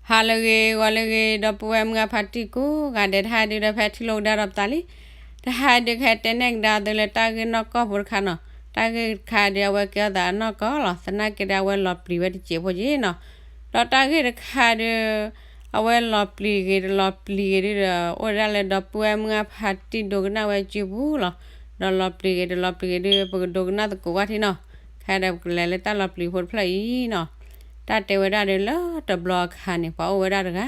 ဟါလၢအဂ့ၤ ဂီၤလၢအဂ့ၤ ဒီပုၢ်ဝဲၢ်မုၢ်အဖါတံၢ်ကိးဂၤဒဲး တဟါဒုဒီးဖဲထံၣ်လိာ်ကဒါဒီးပသးလံ. တဟါဒုခဲတဲနဲၣ်ကဒါသုလၢတၢ်ဂ့ၢ်နီၢ်ကီၢ်ဖိတခါနီၤ. တၢ်ဂ့ၢ်တခါဒုအဝဲကဲအသးနီၢ်ကီၢ်လီၤ. သနာ်က့ဒီးအဝဲလီၤပျံၤဝဲတစဲးဖိက့ၤနီၤ. ဒီးတၢ်ဂ့ၢ်တခါဒု အဝဲလီၤပျံၤဂ့ၤတလီၤပျံၤဂ့ၤဒုဒီး အိၣ်ဝဲဒၣ်လၢ ဒီပုၢ်ဝဲၢ်မုၢ်အဖါတံၢ်ဒိကနၣ်ဝဲစုပူၤလီၤ. ဒီးလီၤပျံၤဂ့ၤတလီၤပျံၤဂ့ၤဒု ပကဒိကနၣ်သကိးကွၢ်ထံနီၤ. ခဲဒီးပကလဲၤလၢတၢ်လီၤပျံၤဖိတဖျၢၣ်အံၤနီၤ. တၢ်တဲဝဲဒၣ်ဒုလၢတဘျီအခါန့ၣ် ပှၤအိၣ်ဝဲဒၣ်တဂၤ,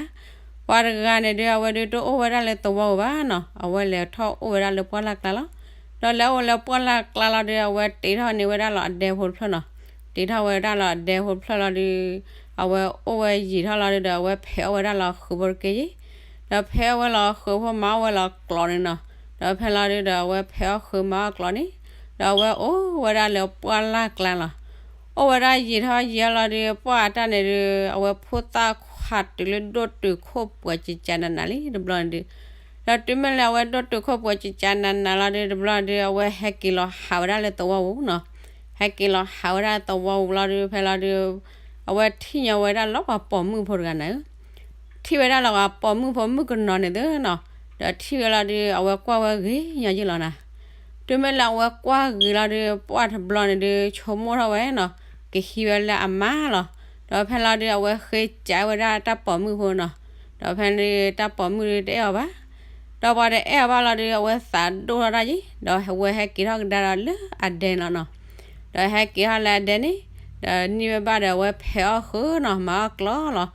ပှၤတဂၤန့ၣ်ဒု အဝဲဒုတအိၣ်ဝဲဒၣ်လၢသဝီပူၤဘၣ်နီၤ. အဝဲလဲၤထီၣ်အိၣ်ဝဲဒၣ်လၢပှၢ်လၢ်ကျါလီၤ. ဒီးလဲၤအိၣ်လၢပှၢ်လၢ်ကျါလီၤဒု အဝဲတ့ထီၣ်န့ၢ်ဝဲဒၣ်လီၤအဒဲဖိတဖျၢၣ်နီၤ. တ့ထီၣ်ဝဲဒၣ်လီၤအဒဲဖိတဖျၢၣ်လီၤဒု အဝဲအိၣ်ဝဲယံာ်ထီၣ်လီၤဒုဒီး အဝဲဖဲးအီၣ်ဝဲဒၣ်လီၤဃုာ်ဖိတက့ၢ်ယ့ၣ်. ဒီးဖဲးအီၣ်ဝဲလီၤဃုာ်ဖိမၤအီၣ်ဝဲလီၤကျိးန့ၣ်နီၤ. ဒီးဖဲလီၤဒုဒီး အဝဲဖဲးအီၣ်ဃုာ်မၤအီၣ်ကျိးန့ၣ် ဒီးအဝဲအိၣ်ဝဲဒၣ်လၢပှၢ်လၢ်ကျါလီၤ. အိၣ်ဝဲဒၣ်ယံာ်ထီၣ်ယံာ်ထီၣ်လီၤဒု ပှၢ်အတၢ်န့ၣ်ဒု အဝဲဖိသၣ်ခွါတုၤလၢဒိၣ်တုာ်ခိၣ်ပှဲၤကကးနးနးလံတဘျီန့ၣ်ဒု ဒီးတုၤမ့ၢ်လၢအဝဲဒိၣ်တုာ်ခိၣ်ပှဲၤကကးနးနးလီၤဒု တဘျီန့ၣ်ဒု အဝဲဟဲက့ၤလီၤဟးဝဲဒၣ်လၢသဝီပူၤနီၤ. ဟဲက့ၤလီၤဟးဝဲဒၣ်သဝီပူၤလီၤဒု ဖဲလီၤဒု အဝဲထံၣ်ညီဝဲဒၣ်လၢပှၤပိာ်မုၣ်ဖိတဂၤန့ၣ် ထံၣ်ဝဲဒၣ်လၢပှၤပိာ်မုၣ်ဖိမုၣ်ကနီၤန့ၣ်သုနီၤ. ဒီးထံၣ်ဝဲလီၤဒု အဝဲကွၢ်ဝဲဂ့ၤညီယ့ၣ်လီၤနၤ. တုၤမ့ၢ်လၢအဝဲကွၢ်ဂ့ၤလီၤဒု ပှၢ်တဘျီန့ၣ်ဒု ဆိကမိၣ်ထီၣ်ဝဲနီၤ ကဟံးဝဲလၢအမါလီၤ. ဒီးဖဲလီၤဒု အဝဲဃ့ကးဝဲဒၣ်တၢ်ပိာ်မုၣ်ဖိနီၤ. ဒီးဖဲန့ၣ်ဒု တၢ်ပိာ်မုၣ်ဒုတအဲၣ်အီၤဘၣ်. ဒီးပှၤတအဲၣ်အီၤဘၣ်လီၤဒု အဝဲသးဒိၣ်ထီၣ်တၢ်ယံၤ ဒီးအဝဲဟဲက့ၤထီၣ်ကဒါဒီးလၢအဒဲန့ၣ်လီၤနီၤ. ဒီးဟဲက့ၤထီၣ်လၢအဒဲန့ၣ် ဒီးန့ၢ်ဝဲဘၣ်ဒီးအဝဲဖဲးအီၣ်ဃုာ်နီၤ မၤအီၣ်ကျိးလီၤ.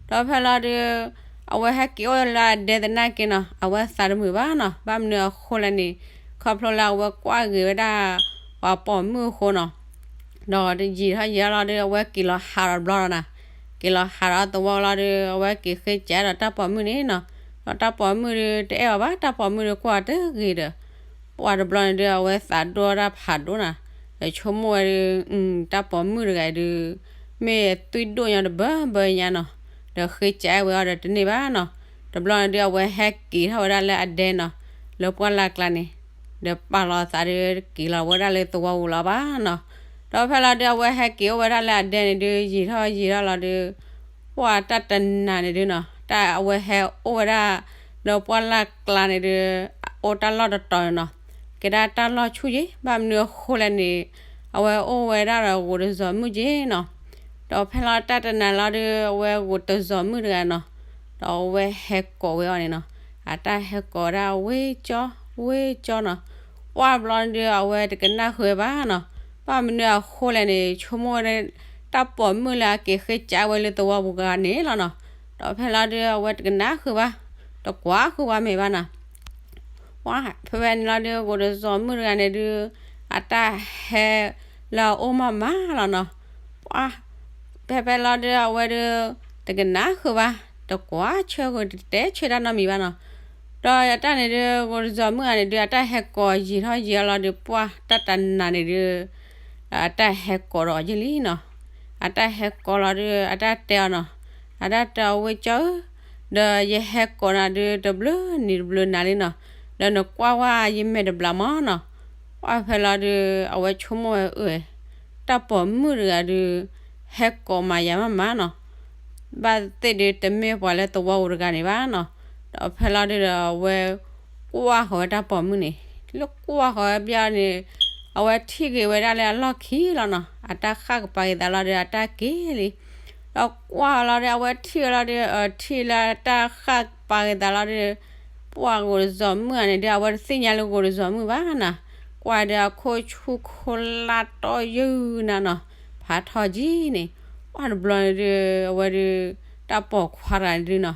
ဒီးဖဲလီၤဒု အဝဲဟဲက့ၤအိၣ်လၢအဒဲသနာ်က့နီၤ အဝဲသးတမုာ်ဘၣ်နီၤ. ဘၣ်မနုၤအဃိလဲၣ်န့ၣ် ခီဖျိလၢအဝဲကွၢ်ဂ့ၤဝဲဒၣ် ပှၤပိာ်မုၣ်အဃိနီၤ. ဒီးယံာ်ထီၣ်ယံာ်ထီၣ်လီၤဒု အဝဲက့ၤလီၤဟးဒီးတဘျီလီၤနၤ. က့ၤလီၤဟးဒီးတဝီလီၤဒု အဝဲက့ၤဃ့ကးဒီးတၢ်ပိာ်မုၣ်န့ၣ်နီၤ. ဒီးတၢ်ပိာ်မုၣ်ဒုတအဲၣ်အီၤဘၣ် တၢ်ပိာ်မုၣ်ဒုကွၢ်တဂ့ၤဒီး ပှၢ်တဘျီန့ၣ်ဒု အဝဲသးဒိၣ်တၢ်ဖးဒိၣ်နၤ. ဒီးဆိကမိၣ်ဝဲဒု တၢ်ပိာ်မုၣ်တဂၤအံၤဒု မ့ၢ်သွံၣ်ဒိၣ်ညီတဘၢဘၢညါနီၤ. ဒီးဃ့ကးဝဲအီၤဒီးတန့ၢ်ဘၣ်နီၤ. တဘျီန့ၣ်ဒု အဝဲဟဲက့ၤထီၣ်ဝဲဒၣ်လၢအဒဲနီၤ လၢပှၢ်လၢ်ကျါန့ၣ် ဒီးပာ်လီၤအသးဒု က့ၤလီၤဝဲဒၣ်လၢသဝီပူၤလီၤဘၣ်နီၤ. ဒီးဖဲလီၤဒု အဝဲဟဲက့ၤအိၣ်ဝဲဒၣ်လၢအဒဲန့ၣ်ဒု ယံာ်ထီၣ်ယံာ်ထီၣ်လီၤဒု ပှၢ်တၢ်တနၤန့ၣ်ဒုနီၤ တၢ်အဝဲဟဲအိၣ်ဝဲဒၣ် လၢပှၢ်လၢ်ကျါန့ၣ်ဒု အိၣ်တၢ်လီၢ်တတီၤန့ၣ်နီၤ ကဲဒၣ်တၢ်လီၢ်ဆူၣ်ယံၤ ဘၣ်မနုၤအဃိလဲၣ်န့ၣ် အဝဲအိၣ်ဝဲဒၣ်ဒီးဂိာ်တစီၤမုၣ်က့နီၤ. ဒီးဖဲလီၤတၢ်တနၤလီၤဒု အဝဲဂိာ်တစီၤမုၣ်တဂၤနီၤ ဒီးအဝဲဟဲကိးဝဲအီၤန့ၣ်နီၤ အတၢ်ဟဲကိးဒၣ်ဝ့ၢ်ကၠီ ဝ့ၢ်ကၠီနီၤ. ပှၢ်တဘျီန့ၣ်ဒု အဝဲတကနၣ်ဃုာ်ဝဲဘၣ်နီၤ. ဘၣ်မနုၤအဃိလဲၣ်န့ၣ် ဆိကမိၣ်ဝဲဒၣ် တၢ်ပိာ်မုၣ်လၢအက့ၤဃ့ကးဝဲလၢသဝီပူၤတဂၤန့ၣ်လီၤနီၤ. ဒီးဖဲလီၤဒု အဝဲတကနၣ်ဃုာ်ဘၣ် တကွၢ်ဃုာ်ဝဲမ့ၢ်ဘၣ်နီၤ. ပှၢ်ဖဲဖဲန့ၣ်လီၤဒု ဂိာ်တစီၤမုၣ်တဂၤန့ၣ်ဒု အတၢ်ဟဲလၢအအိၣ်မးမးလီၤနီၤ. ပှၢ်ဖဲဖဲလီၤဒု အဝဲဒု တကနၣ်ဃုာ်ဘၣ် တကွၢ်ဆၢဃုာ် တတဲဆၢတၢ်နီတမံၤဘၣ်နီၤ. ဒီးတၢ်န့ၣ်ဒု ဂိာ်တစီၤမုၣ်တဂၤန့ၣ်ဒု အတၢ်ဟဲကိးယံာ်ထီၣ်ယံာ်ထီၣ်လီၤဒု ပှၢ်တၢ်တနၤန့ၣ်ဒု အတၢ်ဟဲကိးဒီးအီၤယ့ၣ်လံနီၤ. အတၢ်ဟဲကိးလီၤဒု အတၢ်တဲအီၤနီၤ. အတၢ်တဲအီၤဝ့ၢ်ကၠီဧၢ, ဒီးယဟဲကိးနၤဒု တဘျုးနံၤတဘျုးနၤလံနီၤ. ဒီးနကွၢ်ဝဲယမဲာ်တဘျီမးနီၤ. ပှၢ်ဖဲလီၤဒု အဝဲဆိကမိၣ်ဝဲအၢ တၢ်ပိာ်မုၣ်တဂၤဒု ဟဲကိးမၤယၤမးမးနီၤ. ဘၣ်သ့ၣ်ဒု တမ့ၢ်ပှၤလၢသဝီပူၤတဂၤန့ၣ်ဘၣ်နီၤ. ဒီးဖဲလီၤဒုဒီးအဝဲ ကွၢ်ဃီၤဝဲတၢ်ပိာ်မုၣ်န့ၣ်, လၢကွၢ်ဃီၤဝဲဘျီန့ၣ် အဝဲထံၣ်က့ၤဝဲဒၣ်လၢအလီၢ်ခံလီၤနီၤ. အတၢ်ဃၣ်ကပၤက့ၤသးလီၤဒီး အတၢ်က့ၤလံ. ဒီးကွၢ်လီၤဒီး အဝဲထံၣ်ဝဲလီၤဒီး ထံၣ်လၢတၢ်ဃၣ်ကပၤက့ၤသးလီၤဒီး ပှၢ်ဂိာ်တစီၤမုၣ်ဂၤန့ၣ်ဒီး အဝဲတသ့ၣ်ညါလၢဂိာ်တစီၤမုၣ်ဘၣ်နီၤ. ကွၢ်ဒီး အခိၣ်ဆူၣ်ခိၣ်လၢ်တီယုၢ်နၤနီၤ, ဖးထီကံန့ၣ်. ပှၢ်တဘျီန့ၣ်ဒုး အဝဲဒုး တၢ်ပိာ်ခွါတဂၤန့ၣ်ဒုးနီၤ,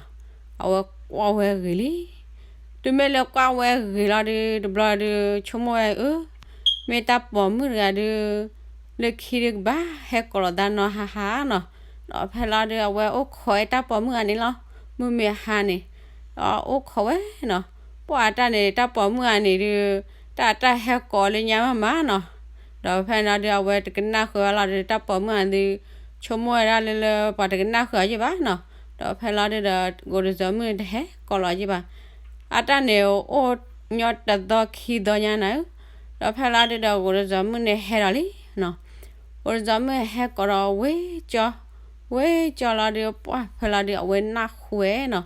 အဝဲကွၢ်ဝဲဂ့ၤလံ. တုၤမ့ၢ်လၢကွၢ်ဝဲဂ့ၤလီၤဒုး တဘျီဒုး ဆိကမိၣ်ဝဲအၢ မ့ၢ်တၢ်ပိာ်မုၣ်တဂၤဒုး လၢခံဒုးကဘၣ်ဟဲကိးလီၤသးနီၤဟါဟါနီၤ. ဒီးဖဲလီၤဒုး အဝဲအိၣ်ခိးဝဲတၢ်ပိာ်မုၣ်ဂၤန့ၣ်လီၤ. မုၢ်မ့ၢ်ဟါန့ၣ် ဒီးအိၣ်ခိးဝဲနီၤ. ပှၢ်အတၢ်န့ၣ် တၢ်ပိာ်မုၣ်ဂၤန့ၣ်ဒုး တၢ်တၢ်ဟဲကိးလၢညါမးမးနီၤ. ဒီးဖဲန့ၣ်လီၤဒုး အဝဲတကနၣ်ဃုာ်ဝဲလီၤဒုး တၢ်ပိာ်မုၣ်ဂၤဒုး ဆိကမိၣ်ဝဲဒၣ်လၢလၢပှၤတကနၣ်ဃုာ်အီၤယ့ၢ်ဘၣ်နီၤ. ဒီးဖဲလီၤဒုးဒီး ဂိာ်တစီၤမုၣ်န့ၣ်တဟဲကိးလီၤယ့ၢ်ဘၣ်. အတၢ်န့ၣ် အိၣ်ညီတသီခံသီညါနၤဧၢ. ဒီးဖဲလီၤဒုးဒီး ဂိာ်တစီၤမုၣ်န့ၣ်ဟဲဒီးလံနီၤ. ဂိာ်တစီၤမုၣ်ဟဲကိးဒီးဝ့ၢ်ကၠီ ဝဲကၠီလီၤဒုး ပှၢ်ဖဲလီၤဒုး အဝဲနၢ်ဟူဝဲနီၤ,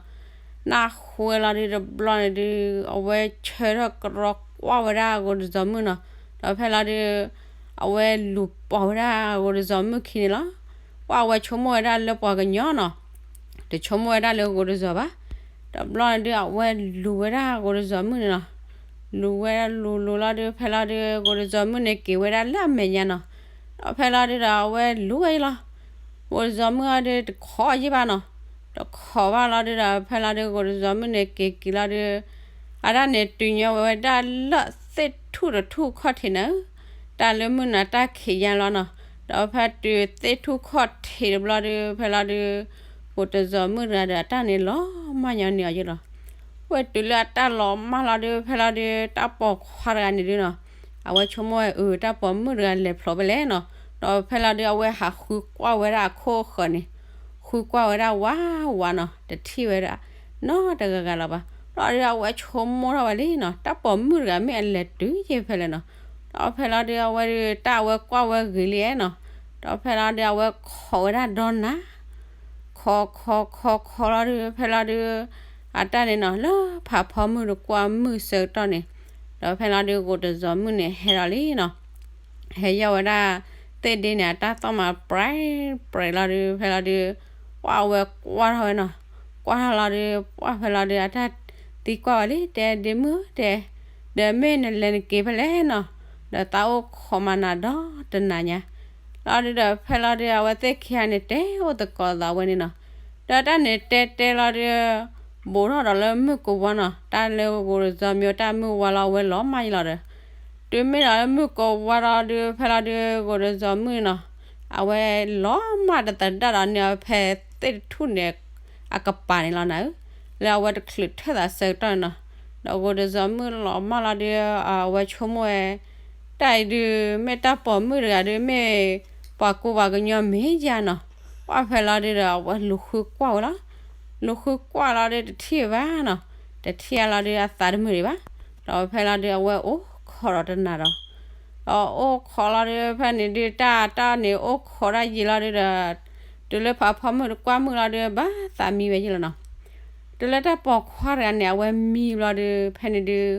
နၢ်ဟူဝဲလီၤဒုး တဘျီန့ၣ်ဒုး အဝဲဆၢထၢၣ်ကရီကွၢ်ဝဲဒၣ်ဂိၤတစီၤမုၣ်နီၤ, ဒီးဖဲလီၤဒုး အဝဲလူၤပိာ်ဝဲဒၣ်ဂိၤတစီၤမုၣ်ခံန့ၣ်လီၤ. ပှၢ်အဝဲဆိကမိၣ်ဝဲဒၣ်လၢပှၤကညီနီၤ, တဆိကမိၣ်ဝဲဒၣ်လၢဂိၤတစီၤဘၣ်. တဘျီန့ၣ်ဒုး အဝဲလူၤဝဲဒၣ်ဂိၤတစီၤမုၣ်န့ၣ်နီၤ, လူၤဝဲဒၣ်လူၤလူၤလီၤဒုး ဖဲလီၤဒုး ဂိၤတစီၤမုၣ်န့ၣ်က့ၤဝဲဒၣ်လၢအမဲာ်ညါနီၤ, ဒီးဖဲလီၤဒုးဒီး အဝဲလူၤဝဲအံၤလီၤ. ဂိၤတစီၤမုၣ်အီၤဒုးတခိးယံာ်ဘၣ်နီၤ, တခိးဘၣ်လီၤဒုးဒီး ဖဲလီၤဒုး ဂိၤတစီၤမုၣ်န့ၣ်က့ၤက့ၤလီၤဒုး အတၢ်န့ၣ် တုၤညီဝဲဒၣ်လၢသ့ၣ်ထူၣ်တထူၣ်ခီၣ်ထံးန့ၣ်, တၢ်လၢမုၢ်နၤတၢ်ခံးညါလီၤနီၤ, ဒီးဖဲတုၤသ့ၣ်ထူၣ်ခီၣ်ထံးတဘျီဒုး ဖဲလီၤဒုး ဂိၤတစီၤမုၣ်တဂၤဒီး အတၢ်န့ၣ်လီၤမၢ်ညီနုၢ်အီၤယံာ်လီၤ. ဝဲတုၤလၢအတၢ်လီၤမၢ်လီၤဒုး ဖဲလီၤဒုး တၢ်ပိာ်ခွါတဂၤန့ၣ်ဒုးနီၤ, အဝဲဆိကမိၣ်ဝဲအုး တၢ်ပိာ်မုၣ်တဂၤလဲၤဖျိးဖဲလဲၣ်နီၤ, ဒီးဖဲလီၤဒုး အဝဲဟးဃုကွၢ်ဝဲဒၣ်အခိၣ်အဃၢၤန့ၣ်, ဃုကွၢ်ဝဲဒၣ်ဝးဝးနီၤ, တထံၣ်ဝဲဒၣ်နီတဂၤဂၤလီၤဘၣ်. ဒီးဒုး အဝဲဆိကမိၣ်ထီၣ်ဝဲလံနီၤ, တၢ်ပိာ်မုၣ်တဂၤမ့ၢ်အလဲၤတုၤယံာ်ဖဲလဲၣ်နီၤ, ဒီးဖဲလီၤဒုး အဝဲဒုး တၢ်အဝဲကွၢ်ဝဲဂ့ၤလံနီၤ, ဒီးဖဲလီၤဒုး အဝဲခိးဝဲဒၣ်ဒီနၤ ခိးခိးခိးခိးလီၤဒုး ဖဲလီၤဒုး အတၢ်န့ၣ်နီၤ လၢဖးဖီမုၢ်တကွၢ်မုၢ်ဆၢကတီၢ်န့ၣ်, ဒီးဖဲလီၤဒုး ဂိၤတစီၤမုၣ်န့ၣ် ဟဲဒီးလံနီၤ, ဟဲယီၢ်ဝဲဒၣ်သ့ၣ်ဒ့န့ၣ် အတၢ်သီၣ်မၤပြဲးပြဲးလီၤဒုး ဖဲလီၤဒုး ပှၢ်အဝဲကွၢ်ထီၣ်ဝဲနီၤ, ကွၢ်ထီၣ်လီၤဒုး ပှၢ်ဖဲလီၤဒုး အတၢ်သံကွၢ်ဝဲလံ တဲဒ့မုၣ်ဧၢတဲ, ဒီးမ့ၢ်နလဲၤနက့ၤဖဲလဲၣ်နီၤ, ဒီးသးအိၣ်ခိးမၤနၤဒီတနၤညါ လီၤဒုးဒီး ဖဲလီၤဒုး အဝဲသ့ၣ်ခံဂၤန့ၣ် တဲအိၣ်သကိးသးဝဲန့ၣ်နီၤ, ဒီးတၢ်န့ၣ်တဲတဲလီၤဒုး ဘူးထီၣ်ဒီးလၢမုၢ်ကဝါနီၤ, တၢ်လၢဂိၤတစီၤမုၣ်တၢ်မုၢ်ဝါလီၤ အဝဲလီၤမၢ်ယံာ်လီၤဒီး, တုၤမ့ၢ်ဒီးလၢမုၢ်ကဝါလီၤဒုး ဖဲလီၤဒုး ဂိၤတစီၤမုၣ်နီၤ, အဝဲလီၤမၢ်တသဒါဒီးန့ၢ်အီၤဖဲသ့ၣ်တထူၣ်န့ၣ် အကပၤန့ၣ်လီၤနၤဧၢ, လၢအဝဲတချုးထၢၣ်သးဆၢကတီၢ်န့ၣ်နီၤ, ဒီးဂိၤတစီၤမုၣ်လီၤမၢ်လီၤဒုး အဝဲဆိကမိၣ်ဝဲ တၢ်အံၤဒုး မ့ၢ်တၢ်ပိာ်မုၣ်တဂၤဒုး မ့ၢ်ပှၤကူပှၤကညီမ့ၢ်ယါနီၤ, ပှၢ်ဖဲလီၤဒုးဒီး အဝဲလူၤဃုကွၢ်ဝဲလီၤ, လူၤဃုကွၢ်လီၤဒုး တထံၣ်ဝဲဘၣ်နီၤ, တထံၣ်အလီၤဒုး အသးတမုာ်ဒံးဘၣ်, ဒီးဖဲလီၤဒုး အဝဲအိၣ်ခိးဒီးတနၤဒီး ဒီးအိၣ်ခိးလီၤဒုး ဖဲန့ၣ်ဒုး တၢ်တၢ်န့ၣ်အိၣ်ခိးဒၣ်ယံာ်လီၤဒုးဒီး တုၤလၢဖးဖီမုၢ်တကွၢ်မုၢ်လီၤဒုး ဘၣ်သးမံဝဲယံာ်လီၤနီၤ, တုၤလၢတၢ်ပိာ်ခွါတဂၤန့ၣ် အဝဲမံဘျီဒုး ဖဲန့ၣ်ဒုး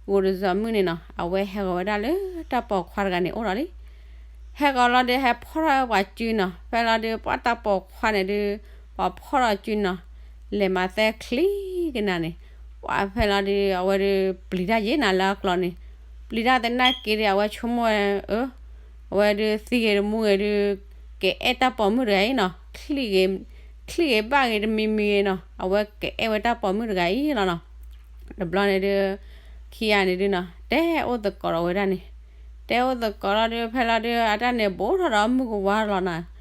ဂိၤတစီၤမုၣ်န့ၣ်နီၤ အဝဲဟဲဂီၤဝဲဒၣ်လၢတၢ်ပိာ်ခွါတဂၤန့ၣ်အိၣ်လီၤလံ ဟဲဂီၤလီၤဒုး ဟဲဖီၣ်ထီၣ်ဝဲပှၤစုနီၤ, ဖဲလီၤဒုး ပှၢ်တၢ်ပိာ်ခွါန့ၣ်ဒုး ပှၤဖီၣ်ထီၣ်စုနီၤ, လဲၤမၤသဲချံကနၤန့ၣ်, ပှၢ်ဖဲလီၤဒုး အဝဲဒုး ပျံၤတၢ်ယဲၢ်နၤလၢအကျိၤန့ၣ်, ပျံၤတၢ်သနာ်က့ဒုး အဝဲဆိကမိၣ်ဝဲ အဝဲဒုးသံဂ့ၤတမူဂ့ၤဒုး ကအဲၣ်တၢ်ပိာ်မုၣ်တဂၤအံၤနီၤ, ချံဂ့ၤဘၣ်ဂ့ၤတမံၤမံၤဂ့ၤနီၤ, အဝဲကအဲၣ်ဝဲတၢ်ပိာ်မုၣ်တဂၤအံၤလီၤနီၤ. တဘျီန့ၣ်ဒုး ခံဂၤန့ၣ်ဒုးနီၤ တဲအိၣ်သကိးဒီးဝဲဒၣ်န့ၣ်, တဲအိၣ်သကိးလီၤဒုး ဖဲလီၤဒုး အတၢ်န့ၣ်ဘူးထီၣ်ဒီးမုၢ်ကဝါလီၤနီၤ,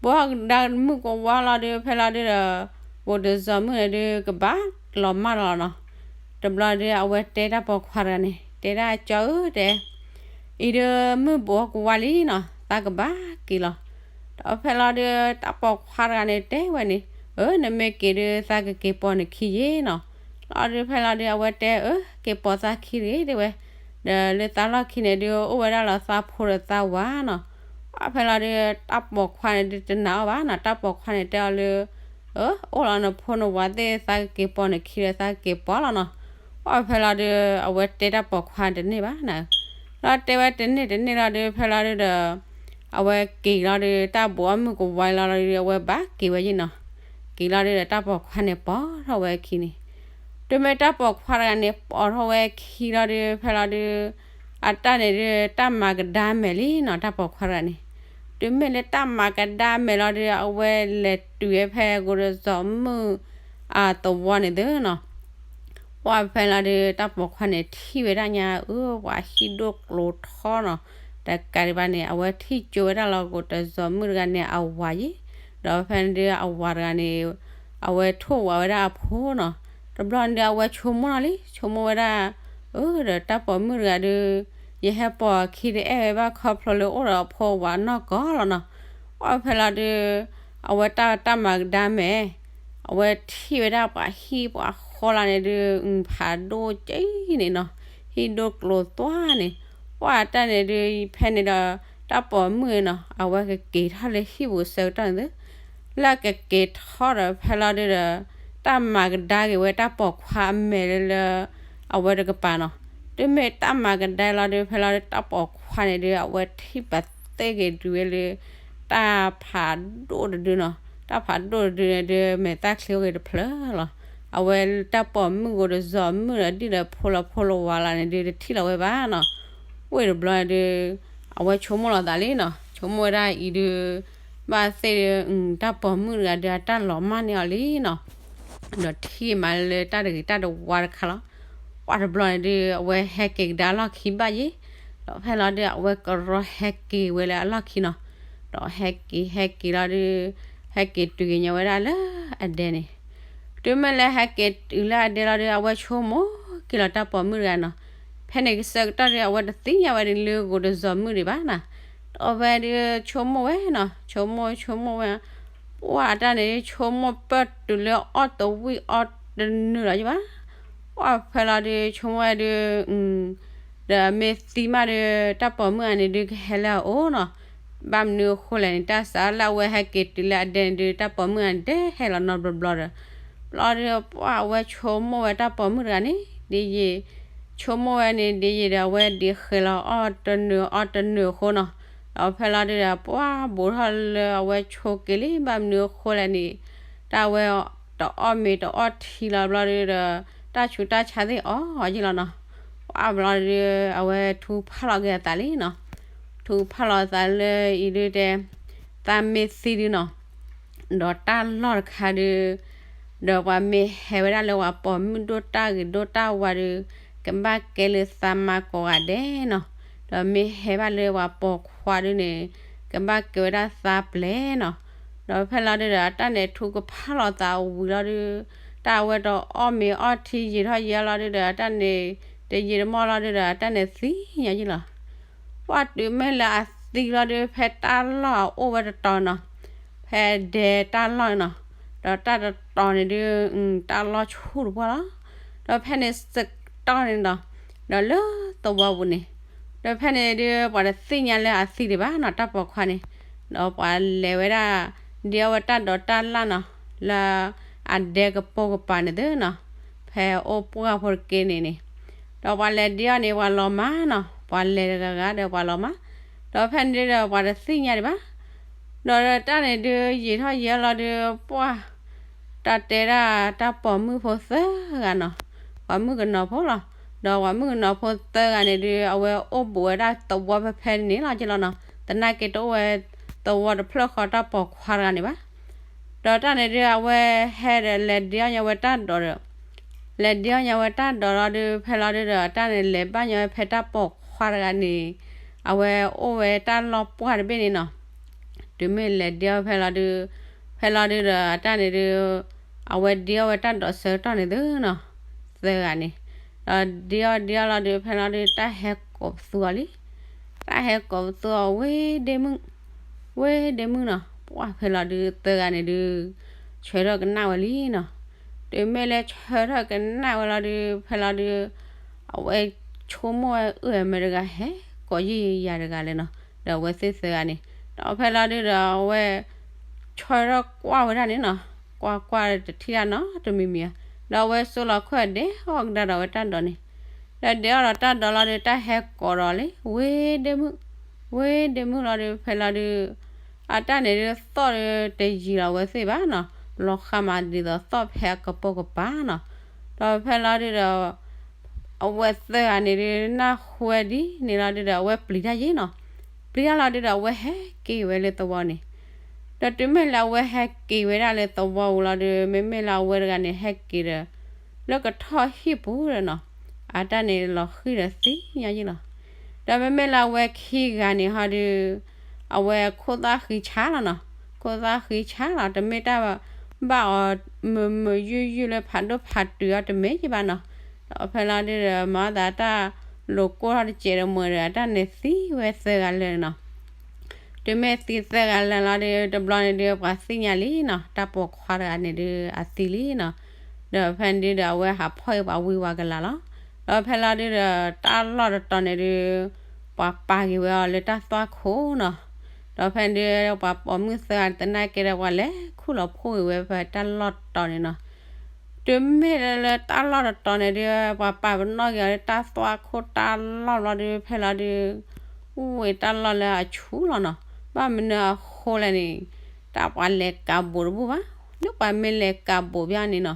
ဘူးထီၣ်ဒီးမုၢ်ကဝါလီၤဒုး ဖဲလီၤဒုးဒီး ဂိၤတစီၤမုၣ်န့ၣ်ဒုး ကဘၣ်လီၤမၢ်လီၤနီၤ. တဘျီဒုး အဝဲတဲတၢ်ပိာ်ခွါတဂၤန့ၣ် တဲဒၣ်ကၠီဧၢတဲ အံၤဒုးမုၢ်ဘူးကဝါလံနီၤ သးကဘၣ်က့ၤလီၤ. ဒီးဖဲလီၤဒုး တၢ်ပိာ်ခွါတဂၤန့ၣ်တဲဝဲန့ၣ် အၢ နမ့ၢ်က့ၤဒုး သးကက့ၤပိာ်နခံယ့ၢ်နီၤ. လီၤဒုး ဖဲလီၤဒုး အဝဲတဲအၢ က့ၤပိာ်သးခံတဂ့ၤတဲဝဲ, ဒီးလၢသးလီၢ်ခံန့ၣ်ဒုး အိၣ်ဝဲဒၣ်လီၤသးဖိဒီးသးဝၤနီၤ. ပှၢ်ဖဲလီၤဒုး တၢ်ပိာ်ခွါန့ၣ်ဒုးတနာ်အီၤဘၣ်နီၤ, တၢ်ပိာ်ခွါန့ၣ်တဲအီၤလၢ အၢ အိၣ်လီၤနဖိနဝၤသ့ၣ် သးကက့ၤပိာ်နခံဒီးသးကက့ၤပိာ်လီၤနီၤ. ပှၢ်ဖဲလီၤဒုး အဝဲတဲတၢ်ပိာ်ခွါတန့ၢ်ဘၣ်နီၤ. လီၤတဲဝဲတန့ၢ်တန့ၢ်လီၤဒုး ဖဲလီၤဒုးဒီး အဝဲက့ၤလီၤဒုး တၢ်ဘူးအီၣ်မုၢ်ကဝါလီၤဒုး အဝဲဘၣ်က့ၤဝဲယ့ၢ်နီၤ. က့ၤလီၤဒုးဒီး တၢ်ပိာ်ခွါန့ၣ်ပိာ်ထီၣ်ဝဲခံန့ၣ်, တုၤမ့ၢ်တၢ်ပိာ်ခွါတဂၤန့ၣ် ပိာ်ထီၣ်ဝဲခံလီၤဒုး ဖဲလီၤဒုး အတၢ်န့ၣ်ဒုး တၢ်မၤကဒါမဲာ်လံနီၤ တၢ်ပိာ်ခွါတဂၤန့ၣ်. တုၤမ့ၢ်လၢတၢ်မၤကဒါမဲာ်လီၤဒုး အဝဲလဲၤတုၤဝဲဖဲဂိၤတစီၤမုၣ်အသဝီန့ၣ်သုနီၤ. ပှၢ်ဖဲလီၤဒုး တၢ်ပိာ်ခွါန့ၣ်ထံၣ်ဝဲဒၣ်ညါအၢ ပှၤဟံၣ်ဒိၣ်ကျိၤထီနီၤ. တကးဒံးဘၣ်န့ၣ် အဝဲထံၣ်ကၠိဝဲဒၣ်လီၤ ဂိၤတစီၤမုၣ်တဂၤန့ၣ်အဝၤယ့ၢ်, ဒီးဖဲန့ၣ်ဒုးအဝၤတဂၤန့ၣ် အဝဲထိၣ်ဝးဝဲဒၣ်အဖိနီၤ. တဘျီန့ၣ်ဒုး အဝဲဆိကမိၣ်လီၤလံ ဆိကမိၣ်ဝဲဒၣ် အၢ ဒီးတၢ်ပိာ်မုၣ်တဂၤဒုး ယဟဲပိာ်အခံတအဲၣ်ဝဲဘၣ်ခီဖျိလၢအိၣ်ဒီးအဖိဝၤနီၢ်ကီၢ်လီၤနီၤ. ပှၢ်ဖဲလီၤဒုး အဝဲတၢ်တၢ်မၤကဒါမဲာ် အဝဲထံၣ်ဝဲဒၣ်ပှၤဟံၣ်ပှၤဃီလၢန့ၣ်ဒုး ဖးဒိၣ်က့န့ၣ်နီၤ, ဟံၣ်ဒိၣ်ကျိၤသွါန့ၣ်, ပှၢ်တၢ်န့ၣ်ဒုး ဖဲန့ၣ်ဒီး တၢ်ပိာ်မုၣ်နီၤ အဝဲကက့ၤထီၣ်လၢဟံၣ်ပူၤဆၢကတီၢ်န့ၣ်သု, လၢအကက့ၤထီၣ်ဒီး ဖဲလီၤဒုဒီး တၢ်မၤကဒါက့ၤဝဲတၢ်ပိာ်ခွါအမဲာ်လၢလၢ အဝဲတကပၤနီၤ. တုၤမ့ၢ်တၢ်မၤကဒါလီၤဒု ဖဲလီၤဒု တၢ်ပိာ်ခွါန့ၣ်ဒု အဝဲထံၣ်ပာ်သ့ၣ်က့ၤတုၤဝဲလၢ တၢ်ဖးဒိၣ်တဒုနီၤ. တၢ်ဖးဒိၣ်တဒုန့ၣ်ဒု မဲာ်သၣ်ချ့အိၣ်က့ၤတဖျၢၣ်လီၤ. အဝဲတၢ်ပိာ်မုၣ်ကိးတစီၤမုၣ်ဒီး ဒ်ဒီးဖိလီၤဖိလီၤဝါလီၤန့ၣ်ဒု တထံၣ်လီၤဝဲဘၣ်နီၤ. ဝ့ၢ်တဘျီန့ၣ်ဒု အဝဲဆိကမိၣ်လီၤသးလံနီၤ. ဆိကမိၣ်ဝဲဒၣ်အံၤဒု ဘၣ်သ့ၣ်ဒု တၢ်ပိာ်မုၣ်တဂၤဒု အတၢ်လီၤမၢ်န့ၢ်အီၤလံနီၤ. ဒီးထံၣ်မးလၢတၢ်တဂ့ၤတၢ်တဝါတခါလီၤ. ပှၢ်တဘျီန့ၣ်ဒု အဝဲဟဲက့ၤကဒါအလီၢ်ခံဘၣ်ယ့ၣ်, ဒီးဖဲလီၤဒု အဝဲကရီဟဲက့ၤဝဲလၢအလီၢ်ခံနီၤ. ဒီးဟဲက့ၤဟဲက့ၤလီၤဒု ဟဲက့ၤတုၤက့ၤညီဝဲဒၣ်လၢအဒဲန့ၣ်. တုၤမ့ၢ်လၢဟဲက့ၤတုၤလၢအဒဲလီၤဒု အဝဲဆိကမိၣ်က့ၤလီၤတၢ်ပိာ်မုၣ်တဂၤနီၤ. ဖဲန့ၣ်ကစၢၢ်ကတီၢ်ဒု အဝဲတသ့ၣ်ညါဝဲဒၣ်လၢကိးတစီၤမုၣ်ဒံးဘၣ်နီၤ. ဒီးဖဲဒုဆိကမိၣ်ဝဲနီၤ, ဆိကမိၣ်ဆိကမိၣ်ဝဲ ပှၢ်အတၢ်န့ၣ် ဆိကမိၣ်ပၢၢ်တုၤလၢအီၣ်တဝံၣ်အီၣ်တနုာ်လီၤယဘၣ်. ပှၢ်ဖဲလီၤဒု ဆိကမိၣ်ဝဲဒု ဒီးမ့ၢ်သံမးဒု တၢ်ပိာ်မုၣ်အန့ၣ်ဒုကဟဲလၢအအိၣ်နီၤ. ဘၣ်မနုၤအဃိလဲၣ်န့ၣ် တၢ်စးလၢအဝဲဟဲက့ၤတုၤလၢအဒဲန့ၣ်ဒု တၢ်ပိာ်မုၣ်အန့ၣ်ဒဲဟဲလီၤနီတဘျီဘျီဒီး ဘျီဒု ပှၢ်အဝဲဆိကမိၣ်ဝဲတၢ်ပိာ်မုၣ်တဂၤန့ၣ် ဒ်ယံာ် ဆိကမိၣ်ဝဲန့ၣ် ဒ်ယံာ်ဒီးအဝဲဒံးဃဲၤလီၤအီၣ်တနုာ်အီၣ်တနုာ်အဃိနီၤ. ဒီးဖဲလီၤဒုဒီး ပှၢ်ဘူးထီၣ်လၢအဝဲဆိက့ၤလံ ဘၣ်မနုၤအဃိလဲၣ်န့ၣ် တၢ်ဝဲတအီၣ်မ့ၤတအီၣ်ထံလီၤဘျီဒုဒီး တၢ်ဆူးတၢ်ဆါသ့ၣ်အီၣ်ယ့ၣ်လီၤနီၤ. ပှၢ်ဘျီဒု အဝဲထုကဖၣ်လီၤက့ၤအသးလံနီၤ. ထုကဖၣ်လီၤအသးလၢအံၤဒုတဲ သးမ့ၢ်သံဒုနီၤ ဒီးတၢ်လီၢ်တခါဒု ဒီးပှၤမ့ၢ်ဟဲဝဲဒၣ်လၢပှၤပိာ်မုၣ်ဒိၣ်တၢ်ဂ့ၤဒိၣ်တၢ်ဝါဒု ကဘၣ်ကဲလၢသးမါကိးဂၤဒဲးနီၤ. ဒီးမ့ၢ်ဟဲဘၣ်လၢပှၤပိာ်ခွါဒုန့ၣ် ကဘၣ်ကဲဝဲဒၣ်သးပျဲၢ်နီၤ. ဒီးဖဲလီၤဒုဒီး အတၢ်န့ၣ်ထုကဖၣ်လီၤသးဝံၤလီၤဒု တၢ်အဝဲတအီၣ်မ့ၤအီၣ်ထံယံာ်ထီၣ်ယံာ်လီၤဒုဒီး အတၢ်န့ၣ် တယံာ်တမီၢ်လီၤဒုဒီး အတၢ်န့ၣ်သံညါယ့ၣ်လီၤ. ပှၢ်တုၤမ့ၢ်လၢအသံလီၤဒု ဖဲတၢ်လီၢ်အအိၣ်ဝဲတတီၤနီၤ, ဖဲဒဲတၢ်လီၢ်နီၤ, ဒီးတၢ်တတီၤန့ၣ်ဒု တၢ်လီၢ်ဆူၣ်တပှၢ်လီၤ. ဒီးဖဲန့ၣ်စကတီၢ်န့ၣ်ဒီး, ဒီးလၢသဝီပူၤန့ၣ်, ဒီးဖဲန့ၣ်ဒု ပှၤတသ့ၣ်ညါလၢအသံဒံးဘၣ်နီၤ တၢ်ပိာ်ခွါန့ၣ်, ဒီးပှၤလဲၤဝဲဒၣ် ဒ့အီၣ်ဝဲတၢ်ဒိးတၢ်လၣ်နီၤ, လၢအဒဲကပိာ်ကပၤန့ၣ်သ့နီၤ, ဖဲအိၣ်ပှၢ်ဖိတက့ၢ်န့ၣ်န့ၣ်, ဒီးပှၤလဲၤဒ့အီၣ်န့ၣ် ပှၤလီၤမၢ်နီၤ, ပှၤလဲၤတဂၤဂၤဒီးပှၤလီၤမၢ်, ဒီးဖဲန့ၣ်ဒုဒီးပှၤတသ့ၣ်ညါဒံးဘၣ်, ဒီးတၢ်န့ၣ်ဒု ယံာ်ထီၣ်ယံာ်လီၤဒု ပှၢ် တၢ်တဲဒၣ်တၢ်ပိာ်မုၣ်ဖိသၢဂၤနီၤ, ပှၤမုၣ်ကနီၤဖိလီၤ, ဒီးပှၤမုၣ်ကနီၤဖိသၢဂၤန့ၣ်ဒု အဝဲအိၣ်ဘူးဝဲဒၣ်သဝီဖဲဖဲန့ၣ်လီၤက့လီၤနီၤ, သနာ်က့တအိၣ်ဝဲသဝီတဖျၢၣ်ဃီတၢ်ပိာ်ခွါတဂၤန့ၣ်ဘၣ်. ဒီးတၢ်န့ၣ်ဒု အဝဲဟဲဒီးလဲၤဒ့အီၣ်ညီဝဲတၢ်ဒိးဒီး, လဲၤဒ့အီၣ်ညီဝဲတၢ်ဒိးလီၤဒု ဖဲလီၤဒုဒီး တၢ်န့ၣ်လဲၤဘၣ်ညီဝဲဖဲတၢ်ပိာ်ခွါတဂၤန့ၣ်, အဝဲအိၣ်ဝဲတၢ်လီၢ်ပှၢ်တဘ့ၣ်န့ၣ်နီၤ, တုၤမ့ၢ်လဲၤဒ့အီၣ်ဖဲလီၤဒု, ဖဲလီၤဒုဒီးတၢ်န့ၣ်ဒု, အဝဲဒ့အီၣ်ဝဲတၢ်ဒိးဆၢကတီၢ်န့ၣ်သ့နီၤ, သၢဂၤန့ၣ်, ဒီးဒ့အီၣ်ဒ့အီၣ်လီၤဒု ဖဲလီၤဒု တၢ်ဟဲကိးပသူအီၤလံ, တၢ်ဟဲကိးပသူအီၤဝ့ၢ်ဒ့မုၣ်, ဝ့ၢ်ဒ့မုၣ်နီၤ, ပှၢ်ဖဲလီၤဒုသၢဂၤန့ၣ်ဒု, ဆၢထၢၣ်ကနၣ်ဝဲလံနီၤ, တုၤမ့ၢ်လၢဆၢထၢၣ်ကနၣ်ဝဲလီၤဒု ဖဲလီၤဒု အဝဲဆိကမိၣ်ဝဲအၢၣ်မဲာ်တဂၤဟဲ ကိးယံာ်ယၤတဂၤလဲၣ်နီၤ, ဒီးအဝဲသ့ၣ်သၢဂၤန့ၣ်, ဒီးဖဲလီၤဒုဒီးအဝဲ ဆၢထၢၣ်ကွၢ်ဝဲဒၣ်န့ၣ်နီၤ, ကွၢ်ကွၢ်တထံၣ်ဒၣ်နီတမံၤမံၤဧါ, ဒီးအဝဲစိလီၤခၢၣ်ဒဲးအီၣ်ကဒါဒီးဝဲတၢ်ဒိးန့ၣ်, ဒီးဒဲးအီၣ်ဒီးတၢ်ဒိးလီၤဒု တၢ်ဟဲကိးဒီးလံ ဝ့ၢ်ဒ့မုၣ်, ဝ့ၢ်ဒ့မုၣ်လီၤဒု ဖဲလီၤဒု အတၢ်န့ၣ်ဒုသီၣ်ဒုတယံာ်လီၤဝဲသ့ၣ်ဘၣ်နီၤ, လီၤဃာ်မးဒ်သိးသီၣ်ဖဲအကပိာ်ကပၤနီၤ, ဒီးဖဲလီၤဒုဒီး အဝဲသၢဂၤန့ၣ်ဒု နၢ်ဟူဝဲဒ်န့ၣ်လီၤဒုဒီး အဝဲပျံၤတၢ်ယ့ၣ်နီၤ, ပျံၤတၢ်လီၤဒုဒီး အဝဲဟဲက့ၤဝဲလၢသဝီန့ၣ်, ဒီးတုၤမ့ၢ်လၢအဝဲဟဲက့ၤဝဲဒၣ်လၢသဝီပူၤလီၤဒု မ့မ့ၢ်လၢအဝဲတဂၤန့ၣ် ဟဲက့ၤဒီး လၢကထီၣ်ဟံၣ်ပူၤဒီးနီၤ, အတၢ်န့ၣ်လီၤဃံၤဒီးသ့ၣ်ညါယ့ၣ်လီၤ, ဒီးမ့မ့ၢ်လၢအဝဲခံဂၤန့ၣ်ဟီဒု အဝဲခိၣ်သၣ်ဃံဆါလီၤနီၤ, ခိၣ်သၣ်ဃံဆါလီၤ တမ့ၢ်တၢ်ဘၣ်အီၤ မုာ်မုာ်ယုၢ်ယုၢ်လၢဖးဒိၣ်ဖးတုၤအီၤတမ့ၢ်ယ့ၣ်ဘၣ်နီၤ, ဒီးဖဲလီၤဒုဒီး မၤသးတၢ်လိၤကိၢ်ထီၣ်တစဲးတမှဲၤဒီး အတၢ်န့ၣ်သံဝဲသၢဂၤလၢာ်နီၤ, တုၤမ့ၢ်သံသၢဂၤလၢာ်လီၤဒု တဘျီန့ၣ်ဒု ပှၤသ့ၣ်ညါလံနီၤ, တၢ်ပိာ်ခွါတဂၤန့ၣ်ဒု အသံလံနီၤ, ဒီးဖဲန့ၣ်ဒုဒီး အဝဲဟးဖီၣ်အံၤပှၤဝံဝၤကလၤလီၤ, ဒီးဖဲလီၤဒုဒီး တၢ်လီၢ်တတီၤန့ၣ်ဒု ပှၤပာ်က့ၤဝဲအီၤလၢတၢ်သွၣ်ခိၣ်နီၤ, ဒီးဖဲန့ၣ်ဒုး ပှၤပိာ်မုၣ်သၢဂၤသနာ်က့ဒီး ပှၤလဲၤခူၣ်လီၤဖှိၣ်ဂ့ၤဝဲဖဲတၢ်လီၢ်တတီၤန့ၣ်နီၤ. တုၤမ့ၢ်လၢတၢ်လီၢ်တတီၤန့ၣ်ဒုး ပှၤပာ်ပနီၣ်က့ၤအီၤလၢတၢ်သွၣ်ခိၣ်တၢ်လီၢ်ဘျီဒုး ဖဲလီၤဒုး အိၣ်ဝဲတၢ်လီၢ်လၢအဆူၣ်လီၤနီၤ. ဘၣ်မနုၤအဃိလဲၣ်န့ၣ် တၢ်ပှၤလဲၤကးဘူးတဘူၣ်ဘၣ်. လၢပှၤမ့ၢ်လဲၤကးဘူးဘၣ်န့ၣ်နီၤ,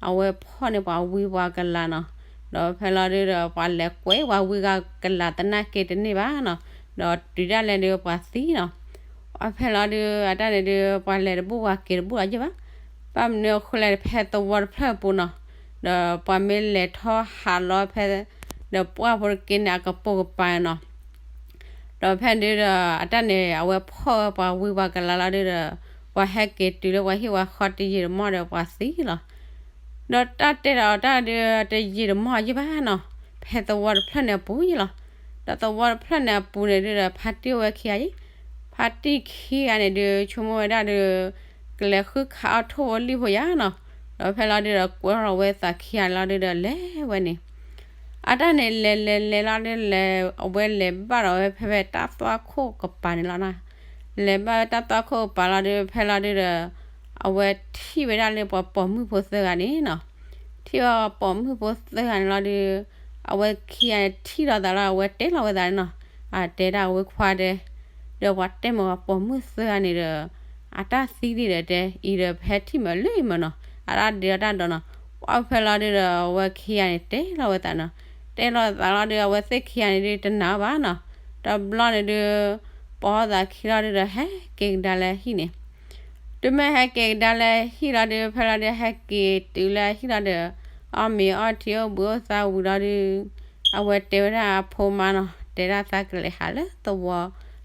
အဝဲဖီၣ်န့ၢ်ပှၤဝံပှၤကလၤနီၤ. ဒီးဖဲလီၤဒုးဒီး ပှၤလဲၤကွဲးပှၤဝံဂၤကလၤသနာ်က့တန့ၢ်ဘၣ်နီၤ. ဒီးတုၤဒၣ်လဲာ်ဒုးပှၤသံနီၤ. ပှၤဖဲလီၤဒုး အတၢ်န့ၣ်ဒုး ပှၤလဲၤတဘူၣ်ပှၤက့ၤတဘူၣ်လီၤယ့ၢ်ဘၣ်. ဘၣ်မနုၤအဃိလဲၣ် ဖဲသဝီတဖျၢၣ်အပူၤနီၤ, ဒီးပှၤမ့ၢ်လဲၤထီၣ်ဟးလီၤဖဲ ဒီးပှၢ်ဖိတက့န့ၣ် အကပိာ်ကပၤနီၤ. ဒီးဖဲဒုးဒီး အတၢ်န့ၣ် အဝဲဖီၣ်ဝဲပှၤဝံပှၤကလၤလီၤဒုးဒီး ပှၤဟဲက့ၤတုၤလၢပှၤဟံၣ်ပှၤဃီတယံာ်တမီၢ်ဒီးပှၤသံလီၤ. ဒီးတၢ်တဲဒီးတၢ်ဒုးတယံာ်တမီၢ်ယ့ၢ်ဘၣ်နီၤ, ဖဲသဝီတဖျၢၣ်န့ၣ်အပူၤယ့ၢ်လီၤ. ဒီးသဝီတဖျၢၣ်န့ၣ်အပူၤန့ၣ်ဒုးဒီး ဖါတံၢ်အိၣ်ဝဲခံဂၤယ့ၢ်, ဖါတံၢ်ခံဂၤန့ၣ်ဒုး ဆိကမိၣ်ဝဲဒၣ်ဒုး ကလဲၤဃုခးအီၣ်ထိၣ်ဖိလံၣ်ဖိယါနီၤ. ဒီးဖဲလီၤဒုးဒီး ကွဲလီၤဝဲသးခံဂၤလီၤဒုးဒီး လဲၤဝဲန့ၣ် အတၢ်န့ၣ်လဲၤလဲၤလဲၤလီၤဒုးလဲၤ အဝဲလဲၤဘၣ်ဒီးဝဲဖဲဖဲတၢ်သွၣ်ခိၣ်ကပၤန့ၣ်လီၤနီၤ. လဲၤဘၣ်ဝဲတၢ်သွၣ်ခိၣ်ကပၤလီၤဒုး ဖဲလီၤဒုးဒီး အဝဲထံၣ်ဝဲဒၣ်လၢပှၤပိာ်မုၣ်ဖိသၢဂၤန့ၣ်နီၤ. ထံၣ်ဝဲပိာ်မုၣ်ဖိသၢဂၤန့ၣ်လီၤဒုး အဝဲခံဂၤန့ၣ်ထံၣ်လီၤသးလီၤ အဝဲတဲလီၤဝဲသးန့ၣ်နီၤ. အတဲဒၣ်ဝဲခွါဒဲ ဒီးပှၤတဲမ့ၢ်ပှၤပိာ်မုၣ်သၢဂၤန့ၣ်ဒီး အတၢ်သံဒံးဒီးတဲ အံၤဒီးဖဲထံၣ်မးလၢအံၤမးနီၤ အတၢ်ဒုးအတၢ်ဒီးနီၤ. ပှၢ်ဖဲလီၤဒုးဒီး အဝဲခံဂၤန့ၣ်တဲလီၤဝဲသးနီၤ. တဲလီၤသးလီၤဒုး အဝဲသ့ၣ်ခံဂၤန့ၣ်ဒုးတနာ်အီၤဘၣ်နီၤ. တဘျီန့ၣ်ဒုး ပိာ်သးခံလီၤဒုးဒီး ဟဲက့ၤကဒါလၢဟံၣ်န့ၣ် တုၤမ့ၢ်ဟဲက့ၤကဒါလၢဟံၣ်လီၤဒုး ဖဲလီၤဒုး ဟဲက့ၤတုၤလၢဟံၣ်လီၤဒီး အီၣ်မ့ၤအီထံအိၣ်ဘှံးအိၣ်သါဝံၤလီၤဒုး အဝဲတဲဝဲဒၣ်အဖိမါနီၤ တဲဒၣ်သးကလဲၤဟးလၢသဝီ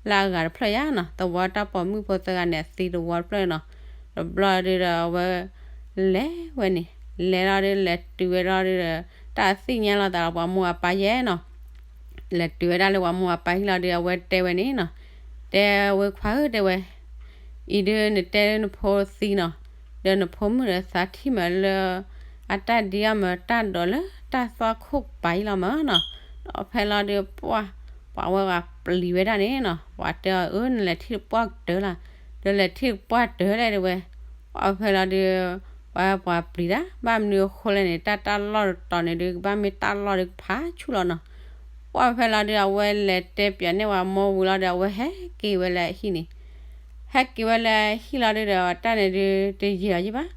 လၢအဂၤတဖျၢၣ်ယါနီၤ, သဝီတၢ်ပိာ်မုၣ်ဖိသၢဂၤန့ၣ် အသံသဝီတဖျၢၣ်နီၤ. တဘျီဒုးဒီးအဝဲ လဲၤဝဲန့ၣ် လဲၤလီၤဒုး လဲၤတုၤဝဲလီၤဒုးဒီး တၢ်သ့ၣ်ညါလီၤသးဒီးပှၤမိၢ်အပၢ်ယဲနီၤ. လဲၤတုၤဝဲဒၣ်လၢပှၤမိၢ်အပၢ်ဟံၣ်လီၤဒုး အဝဲတဲဝဲန့ၣ်နီၤ, တဲဝဲခွါဧၢ တဲဝဲ အံၤဒုးနတဲလၢနဖိသံနီၤ, ဒီးနဖိမုၣ်ဒီးသးထံၣ်မးလၢ အတၢ်ဒံးအီၣ်မးတၢ်ဒိးလၢတၢ်သွၣ်ခိၣ်ပာ်အံၤလီၤမးနီၤ. ဒီးဖဲလီၤဒုးပှၢ် ပှၤဝဲပှၤပျံၤဝဲဒၣ်န့ၣ်နီၤ, ပှၤတဲအီၤ အၢ နလဲၤထံၣ်တပှၢ်ကတၢၢ်လၢ်, ဒီးလဲၤထံၣ်တပှၢ်တၢၢ်လဲၣ်တဲဝဲ. ပှၢ်ဖဲလီၤဒုး ပှၤဝဲပှၤပျံၤတၢ် ဘၣ်မနုၤအဃိလဲၣ်န့ၣ် တၢ်တၢ်လီၢ်တတီၤန့ၣ်ဒုး ကဘၣ်မ့ၢ်တၢ်လီၢ်ဒုးကဖးဆူၣ်လီၤနီၤ. ပှၢ်ဖဲလီၤဒုး အဝဲလဲၤတဲပၠးန့ၢ်ပှၤမိၢ်ဝံၤလီၤဒီး အဝဲဟဲက့ၤဝဲလၢအဟံၣ်န့ၣ် ဟဲက့ၤဝဲလၢဟံၣ်လီၤဒုးဒီး တၢ်န့ၣ်ဒုးတယံာ်လီၤယံာ်ဘၣ်.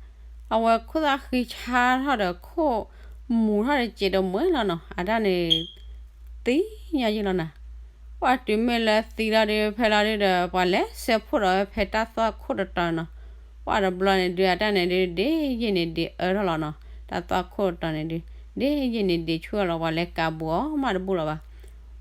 အဝဲခိၣ်သၣ်ဃံဆါထီၣ်ဒီးခိၣ်မူၤထီၣ်တစဲးတမှဲလီၤနီၤ, အတၢ်န့ၣ် သံညါယံာ်လီၤနီၤ. ပှၢ်တုၤမ့ၢ်လၢသံလီၤဒုး ဖဲလီၤဒုးဒီး ပှၤလဲၤဆဲးဖှိၣ်ဒီးဝဲဖဲတၢ်သွၣ်ခိၣ်တတီၤနီၤ. ပှၢ်တဘျီန့ၣ်ဒုး အတၢ်န့ၣ်ဒုး ဒ့ယံာ်န့ၣ်ဒ့အၢထီၣ်လီၤနီၤ, တၢ်သွၣ်ခိၣ်တတီၤန့ၣ်ဒုး ဒ့ယံာ်န့ၣ်ဒ့ဆူၣ်ထီၣ်လီၤ, ပှၤလဲၤကးဘူးအီၤမးတဘူၣ်လီၤဘၣ်.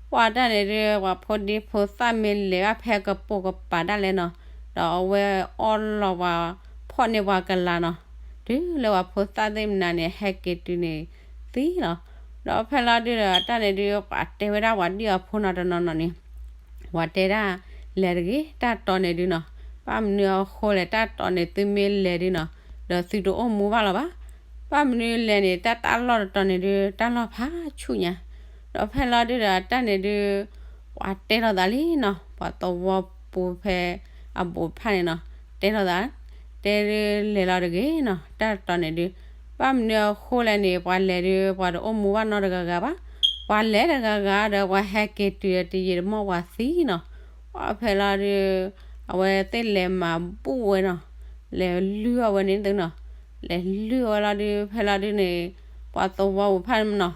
ပှၢ်တၢ်န့ၣ်ဒုး ပှၤဖိဒံဖိသၣ်မ့ၢ်လဲၤဘၣ်ဖဲကပိာ်ကပၤဒၣ်လဲာ်နီၤ, ဒီးအဝဲအီၣ်လီၤပှၤ ဖီၣ်န့ၢ်ပှၤကလၤနီၤ, တုၤလၢပှၤဖိသၣ်သ့ၣ်မနုၤန့ၣ် ဟဲက့ၤတုၤန့ၣ်သံလီၤ. ဒီးဖဲလီၤဒုးဒီး အတၢ်န့ၣ်ဒုး ပှၤတဲဝဲဒၣ်ပှၤဒံၣ်အဖိနီၤတနီၤနီၤန့ၣ် ပှၤတဲဒၣ် လဲၤတဂ့ၤ တၢ်တီၤန့ၣ်ဒုးနီၤ, ဘၣ်မနုၤအဃိလဲၣ် တၢ်တီၤန့ၣ်သုမ့ၢ်လဲၤဒုးနီၤ ဒီးသုတအိၣ်မူဘၣ်လီၤဘၣ်. ဘၣ်မနုၤလဲၣ်န့ၣ် တၢ်တၢ်လီၢ်တတီၤန့ၣ်ဒုး တၢ်လီၢ်ဖးဆူၣ်ညါ. ဒီးဖဲလီၤဒုးဒီး အတၢ်န့ၣ်ဒုး ပှၤတဲလီၤသးလံနီၤ, ပှၤသဝီပူၤဖဲအဘူးဖၣ်န့ၣ်နီၤ တဲလီၤသး တဲဒုးလဲၤလီၤတဂ့ၤနီၤ တၢ်တတီၤန့ၣ်ဒုး ဘၣ်မနုၤအဃိလဲၣ်န့ၣ် ပှၤလဲၤဒုး ပှၤတအိၣ်မူဘၣ်နီတဂၤဂၤဘၣ်. ပှၤလဲၤတဂၤဂၤဒီး ပှၤဟဲက့ၤတုၤဒီးတယံာ်တမီၢ်ပှၤသံနီၤ. ပှၢ်ဖဲလီၤဒုး အဝဲသ့ၣ်လဲၤမၤဘူၣ်ဝဲနီၤ, လဲၤလုၢ်အီၣ်ဝဲန့ၣ်သုနီၤ, လဲၤလုၢ်အီၣ်ဝဲလီၤဒုး ဖဲလီၤဒုးန့ၣ် ပှၤသဝီပူၤဖၣ်န့ၣ်နီၤ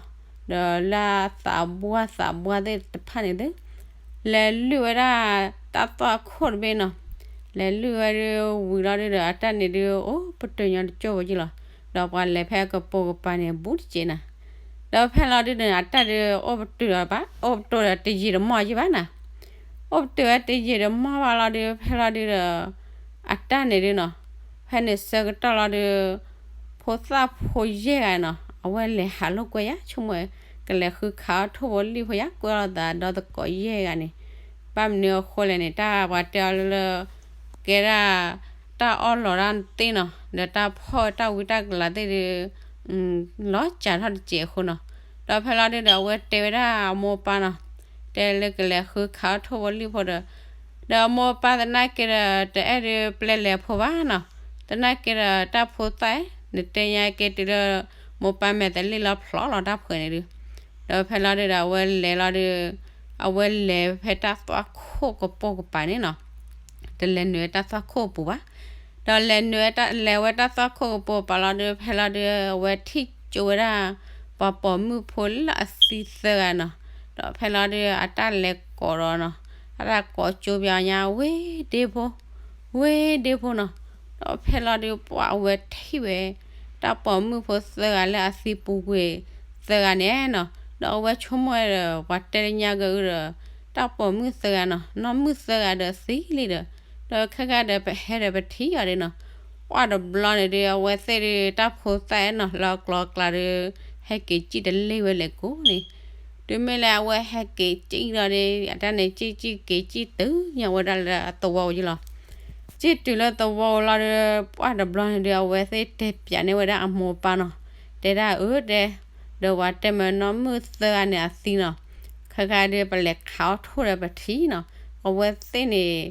ဒီးလၢသးဘှါသးဘှါသ့ၣ်တဖၣ်န့ၣ်သု လဲၤလုၢ်ဝဲဒၣ်တၢ်သွၣ်ခိၣ်တဘ့ၣ်နီၤ. လဲၤလုၢ်ဝဲဒုးဝံၤလီၤဒုးဒီး အတၢ်န့ၣ်ဒုး အိၣ်ပတုာ်ညီတကၠိၢ်ဖိယ့ၢ်လီၤ. ဒီးပှၤလဲၤဖဲအကပိာ်ကပၤန့ၣ် ဘူးတစဲးနၤ. ဒီးဖဲလီၤဒုးန့ၣ် အတၢ်ဒုးအိၣ်ပတုာ်ဒီးဘၣ် အိၣ်ပတုာ်ဒီးတယံာ်တမီၢ်ယ့ၢ်ဘၣ်နၤ. အိၣ်ပတုာ်ဝဲတယံာ်တမီၢ်ဘၣ်လီၤဒုး ဖဲလီၤဒုးဒီး အတၢ်န့ၣ်ဒုးနီၤ ဖဲန့ၣ်ဆၢကတီၢ်လီၤဒုး ဖိသၣ်ဖိယဲၢ်ဂၤနီၤ အဝဲလဲၤဟးလိာ်ကွဲယါ ဆိကမိၣ်ဝဲ ကလဲၤဃုခးအီၣ်ထိၣ်ဖိလံၣ်ဖိယါ ကွဲလီၤသးဒီသကိးယဲၢ်ဂၤန့ၣ်. ဘၣ်မနုၤအဃိလဲၣ်န့ၣ် တၢ်ပှၤတဲအီၤလၢ ကဲဒၣ် တၢ်အီၣ်လီၤတၢ်သ့ၣ်နီၤ ဒီးတၢ်ဖီၣ်တၢ်ဝံတၢ်ကလၤသ့ၣ်ဒုး လီၤစှၤထီၣ်တစဲးအဃိနီၤ. ဒီးဖဲလီၤဒုးဒီး အဝဲတဲဝဲဒၣ်အမိၢ်ပၢ်နီၤ တဲလၢကလဲၤဃုခးအီၣ်ထိၣ်ဖိလံၣ်ဖိဒီး ဒီးမိၢ်ပၢ်သနာ်က့ဒီး တအဲၣ်ဒုးပျဲလဲၤဖိဘၣ်နီၤ. သနာ်က့ဒီးတၢ်ဖိသၣ် နတဲညါက့ၤတုၤလၢ မိၢ်ပၢ်မဲာ်သလ့ၣ်လီၤဖျိးလီၤတၢ်ဖှဲးန့ၣ်ဒုး, ဒီးဖဲလီၤဒုးဒီးအဝဲလဲၤလီၤဒုး, အဝဲလဲၤဖဲတၢ်သွၣ်ခိၣ်ကပိာ်ကပၤန့ၣ်နီၤ, တလဲၤနုာ်ဝဲတၢ်သွၣ်ခိၣ်အပူၤဘၣ်. ဒီးလဲၤနုာ်ဝဲတၢ်, လဲၤဝဲတၢ်သွၣ်ခိၣ်ကပိာ်ကပၤလီၤဒုး ဖဲလီၤဒုး အဝဲထံၣ်ကၠိဝဲဒၣ် ပှၤပိာ်မုၣ်ဖိလၢအသံသၢဂၤနီၤ. ဒီးဖဲလီၤဒုး အတၢ်လဲၤကိးဒီးနီၤ, အတၢ်ကိးကၠိပၠးညါ ဝ့ၢ်ဒ့ဖိ, ဝ့ၢ်ဒ့ဖိနီၤ. ဒီးဖဲလီၤဒုး ပှၢ်အဝဲထံၣ်ဝဲ တၢ်ပိာ်မုၣ်ဖိသၢဂၤလၢအသံပူၤကွံာ်သၢဂၤန့ၣ်နီၤ. ဒီးအဝဲဆိကမိၣ်ဝဲဒီး ပှၤတဲလၢညါက့ၤအုဒီး တၢ်ပိာ်မုၣ်သၢဂၤနီၤ, နီၢ်မုၣ်သၢဂၤဒီးသံလံဒီး, ဒီးခဲခါဒီးပဟဲဒီးပထံၣ်အီၤဒုးနီၤ. ပှၢ်တဘျီန့ၣ်ဒုး အဝဲသ့ၣ်ဒုး တၢ်ဖိသၣ်နီၤ လၢအကျိၤအကျဲဒုး ဟဲက့ၤစံၣ်တလ့ၢ်ဝဲလဲၤကိးန့ၣ် တုၤမ့ၢ်လၢအဝဲဟဲက့ၤစံၣ်လီၤဒီး အတၢ်န့ၣ်စံၣ်စံၣ်က့ၤစံၣ်တုၤညါဝဲဒၣ်လၢအသဝီအိၣ်ယံလီၤ. စံၣ်တုၤလၢသဝီအိၣ်လီၤဒီး ပှၢ်တဘျီန့ၣ်ဒုး အဝဲသ့ၣ်တဲပၠးန့ၢ်ဝဲဒၣ်အမိၢ်ပၢ်နီၤ, တဲဒၣ်အၢတဲ, ဒီးပှၤတဲမ့ၢ်နီၢ်မုၣ်သၢဂၤန့ၣ်အသံနီၤ, ခဲခါဒုးပလဲၤခးအီၣ်ထိၣ်ဒီးပထံၣ်နီၤ, အဝဲသ့ၣ်န့ၣ်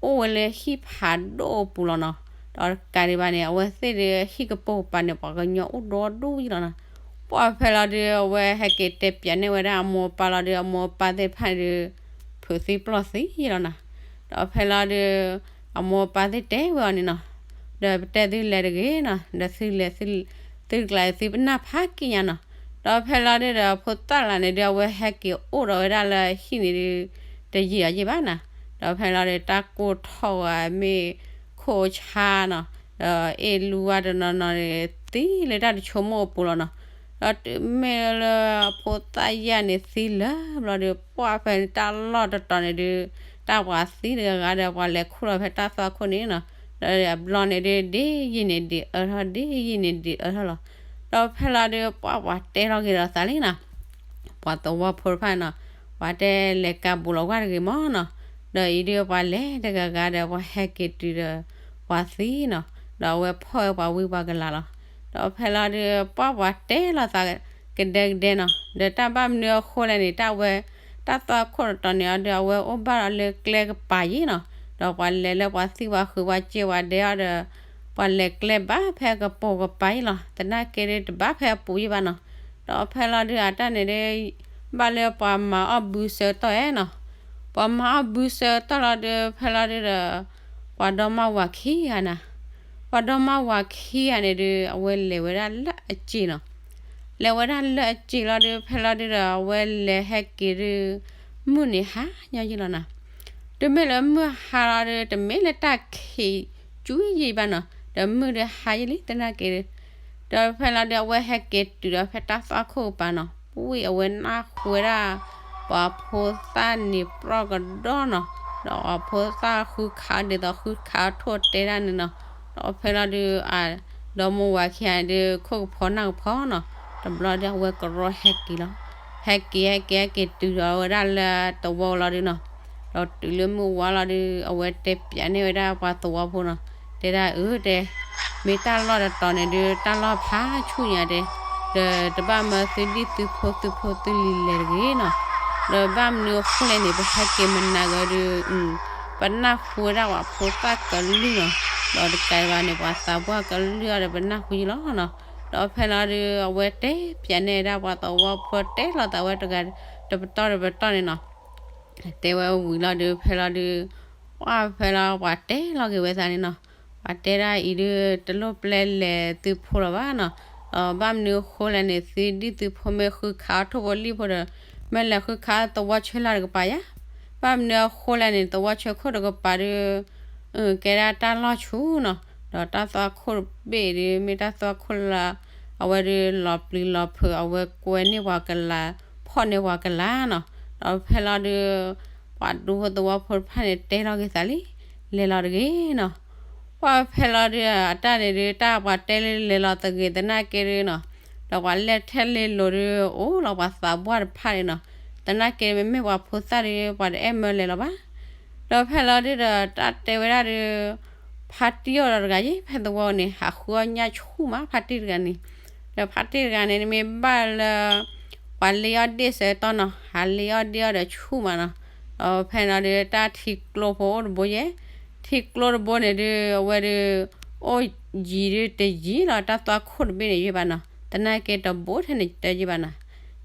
အိၣ်ဝဲလၢဟံၣ်ဖးဒိၣ်အပူၤလီၤနီၤ. ဒီးတကးဒံးဘၣ်န့ၣ် အဝဲသ့ၣ်ဒုးဟံၣ်ကပိာ်ကပၤန့ၣ် ပှၤကညီအိၣ်ဒီဒူၣ်ယံလီၤနီၤ. ပှၢ်ဖဲလီၤဒုး အဝဲဟဲက့ၤတဲပၠးန့ၢ်ဝဲဒၣ်အမိၢ်အပၢ်လီၤဒုး အမိၢ်အပၢ်သ့ၣ်တဖၣ်န့ၣ်ဒုး ဖုးသံပျီၢ်သံယံလီၤနီၤ. ဒီးဖဲလီၤဒုး အမိၢ်အပၢ်သ့ၣ်တဲဝဲအီၤန့ၣ်နီၤ, ဒီးပတဲသုလဲၤတဂ့ၤနီၤ, ဒီးသုလဲၤသု သုကျါသုပနၢ်ဖးက့ၤညါနီၤ. ဒီးဖဲလီၤဒုးဒီး ဖိသၣ်လၢ်န့ၣ်ဒုး အဝဲဟဲက့ၤအိၣ်ဒီးဝဲဒၣ်လၢဟံၣ်န့ၣ်ဒုး တယံာ်အီၤယံာ်ဘၣ်နီၤ. ဒီးဖဲလီၤဒုး တၢ်ကိၢ်ထီၣ်ဝဲမ့ၢ်ခိၣ်ဆါနီၤ, ဒီးအ့ၣ်လူဝါတနီၤနီၤန့ၣ် သံလၢတၢ်တဆိကမိၣ်အပူၤလီၤနီၤ. ဒီးတုၤမ့ၢ်လၢအဖိသၣ်ယဲၢ်န့ၣ်သံလၢာ်ဘျီဒုး ပှၢ်ဖဲန့ၣ်တၢ်လီၢ်တတီၤန့ၣ်ဒုး တၢ်ပှၤသံတဂၤဂၤဒီး ပှၤလဲၤခူၣ်လီၤဖဲတၢ်သွၣ်ခိၣ်န့ၣ်နီၤ. ဒီးအဘျီန့ၣ်ဒုး ဒ်ယံာ်န့ၣ်ဒ်အၢထီၣ် ဒ်ယံာ်န့ၣ်ဒ်အၢထီၣ်လီၤ. ဒီးဖဲလီၤဒုး ပှၢ်ပှၤတဲလီၤက့ၤဒီးသးလံနီၤ. ပှၤသဝီဖိတဖၣ်နီၤ, ပှၤတဲလဲၤကးဘူးလီၤဝဲတဂ့ၤမးနီၤ. ဒီးအံၤဒုးပှၤလဲၤတဂၤဂၤဒီး ပှၤဟဲက့ၤတုၤဒီး ပှၤသံနီၤ, ဒီးအဝဲဖီၣ်ဝဲပှၤဝံပှၤကလၤလီၤ. ဒီးဖဲလီၤဒုး ပှၢ်ပှၤတဲလီၤသးကဒဲကဒဲနီၤ, ဒီးတၢ်ဘၣ်မနုၤအဃိလဲၣ်န့ၣ် တၢ်ဝဲ တၢ်သွၣ်ခိၣ်တတီၤန့ၣ်အီၤဒုး အဝဲအိၣ်ဘၣ်ဒီးလၢကျဲကပၤယံၤနီၤ. ဒီးပှၤလဲၤလၢပှၤသံပှၤဃုာ်ပှၤစ့ပှၤဒဲအီၤဒီး ပှၤလဲၤကျဲဘၣ်ဖဲကပိာ်ကပၤယံၤလီၤ. သနာ်က့ဒုးတဘၣ်ဖဲအပူၤယံၤဘၣ်နီၤ. ဒီးဖဲလီၤဒုးအတၢ်န့ၣ်ဒုး ဘၣ်လၢပှၤမၤအီၣ်ဘုစၢၤတီၢ်အဲၣ်နီၤ. ပှၤမၤအီၣ်ဘုစၢၤတီၢ်လီၤဒုး ဖဲလီၤဒုးဒီး ပှၤဒီမါဝၤခံဂၤနီၤ, ပှၤဒီမါဝၤခံဂၤန့ၣ်ဒုး အဝဲလဲၤဝဲဒၣ်လၢအစ့ၢ်နီၤ. လဲၤဝဲဒၣ်လၢအစ့ၢ်လီၤဒုး ဖဲလီၤဒုးဒီး အဝဲလဲၤဟဲက့ၤဒုး မုၢ်န့ၣ်ဟါညီယံၤလီၤနီၤ. တုၤမ့ၢ်လၢမုၢ်ဟါလီၤဒုး တမ့ၢ်လၢတၢ်ခံးကွံာ်ယံၤဘၣ်နီၤ, ဒီးမုၢ်ဒုးဟါယံၤလံသနာ်က့ဒုး ဒီးဖဲလီၤဒုး အဝဲဟဲက့ၤတုၤဒီးဖဲတၢ်သွၣ်ခိၣ်ကပၤနီၤ, ဝံၤအဝဲနၢ်ဟူဝဲဒၣ် ပှၤဖိသၣ်န့ၣ်ပြီကဒီးနီၤ, ဒီးပှၤဖိသၣ်ဃုခးဒ်သိးဃုခးထိၣ်တဲဒၣ်န့ၣ်နီၤ, ဒီးဖဲလီၤဒုး အဒီမါဝၤခံဂၤန့ၣ်ဒုး ခိၣ်ကဖီနၢ်ကဖီနီၤ, တဘျီဒုးအဝဲကရီဟဲက့ၤလီၤ, ဟဲက့ၤဟဲက့ၤဟဲက့ၤတုၤဒီးဝဲဒၣ်လၢသဝီလီၤဒုးနီၤ, ဒီးတုၤလၢမုၢ်ဝါလီၤဒုး အဝဲတဲပျးန့ၢ်ဝဲဒၣ်ပှၤသဝီဖိနီၤ, တဲဒၣ်အၢတဲ မ့ၢ်တၢ်လီၢ်တတီၤန့ၣ်ဒုး တၢ်လီၢ်ဖးဆူၣ်ညါတဲ, ဒီးတဘၣ်မၢသုဒံၣ်သုဖိသုဖိသုလံၤလဲၤတဂ့ၤနီၤ, ဒီးဘၣ်မနုၤအဃိလဲၣ်န့ၣ် ပဟဲက့ၤမနၤဂ့ၤဒုး ပနၢ်ဟူဝဲဒၣ်ပှၤဖိသၣ်ကလုၢ်နီၤ, ဒီးတကးဒံးဘၣ်န့ၣ် ပှၤသးပှၢ်ကလုၢ်အံၤဒီးပနၢ်ဟူယံၤလီၤနီၤ, ဒီးဖဲလီၤဒုး အဝဲတဲပျးန့ၢ်ဝဲဒၣ်ပှၤသဝီဖိတဲလိာ်သးဝဲတဂၤ တပတီၢ်တပတီၢ်န့ၣ်နီၤ တဲဝဲဝံၤလီၤဒုး ဖဲလီၤဒုး ပှၢ်ဖဲလီၤပှၤတဲလီၤက့ၤဝဲသးန့ၣ်နီၤ, ပှၤတဲဒၣ်အံၤဒုး တလိၣ်ပျဲလဲၤသုဖိလီၤဘၣ်နီၤ, ဒီးဘၣ်မနုၤအဃိလဲၣ်န့ၣ် သုဒံၣ်သုဖိမ့ၢ်ဃုခးအီၣ်ထိၣ်ဖိလံၣ်ဖိဒီး မ့ၢ်လဲၤဃုခးသဝီဆၢလၢ်တကပၤယါ, ဘၣ်မနုၤအဃိလဲၣ်န့ၣ် သဝီဆၢခိၣ်တကပၤဒုး ကဲဒၣ်တၢ်လီၢ်ဆူၣ်နီၤ, ဒီးတၢ်သွၣ်ခိၣ်တဘ့ၣ်ဒုး မ့ၢ်တၢ်သွၣ်ခိၣ်လၢ အဝဲဒုးလီၤပျံၤလီၤဖုး အဝဲကွဲန့ၢ်ပှၤကလၤ ဖီၣ်န့ၢ်ပှၤကလၤနီၤ, ဒီးဖဲလီၤဒုး ပှၤဒူဖိသဝီဖိတဖၣ်န့ၣ်တဲလီၤက့ၤသးလံ, လဲၤလီၤတဂ့ၤနီၤ, ပှၢ်ဖဲလီၤဒုး အတၢ်န့ၣ်ဒုး တၢ်ပှၤတဲလၢလဲၤလီၤတဂ့ၤသနာ်က့ဒုးနီၤ, ဒီးပှၤလဲၢ်ထဲလဲၢ်လိၤဒုးအိၣ်လီၤပှၤသးပှၢ်တဖၣ်န့ၣ်နီၤ, သနာ်က့မ့မ့ၢ်ပှၤဖိသၣ်ဒုး ပှၤတအဲၣ်မၢလဲၤလီၤဘၣ် ဒီးဖဲလီၤဒုးဒီး တၢ်တဲဝဲဒၣ်ဒုး ဖါတံၢ်အိၣ်ဒီးတဂၤယ့ၢ် ဖဲသဝီန့ၣ် ဟးဃုအီၣ်ညၣ်ဆူၣ်မး ဖါတံၢ်တဂၤန့ၣ်, ဒီးဖါတံၢ်တဂၤန့ၣ် မ့ၢ်ဘၣ်လၢ ပှၤလ့အီၣ်ဒ့ၣ်ဆၢကတီၢ်နီၤ ဟးလ့အီၣ်ဒ့ၣ်အီၣ်ဒီးဆူၣ်မးနီၤ, ဒီး ဒီးဖဲလီၤဒုး တၢ်ထံကျိဖိအိၣ်တဘိယဲၢ်, ထံကျိတဘိန့ၣ်ဒုး အဝဲဒုး အိၣ်ယံၤဒုးတယံၤလီၤ တၢ်သွၣ်ခိၣ်တဘ့ၣ်န့ၣ်ယဲၢ်ဘၣ်နီၤ, သနာ်က့တဘိထဲန့ၣ်တယဲၢ်ဘၣ်နီၤ.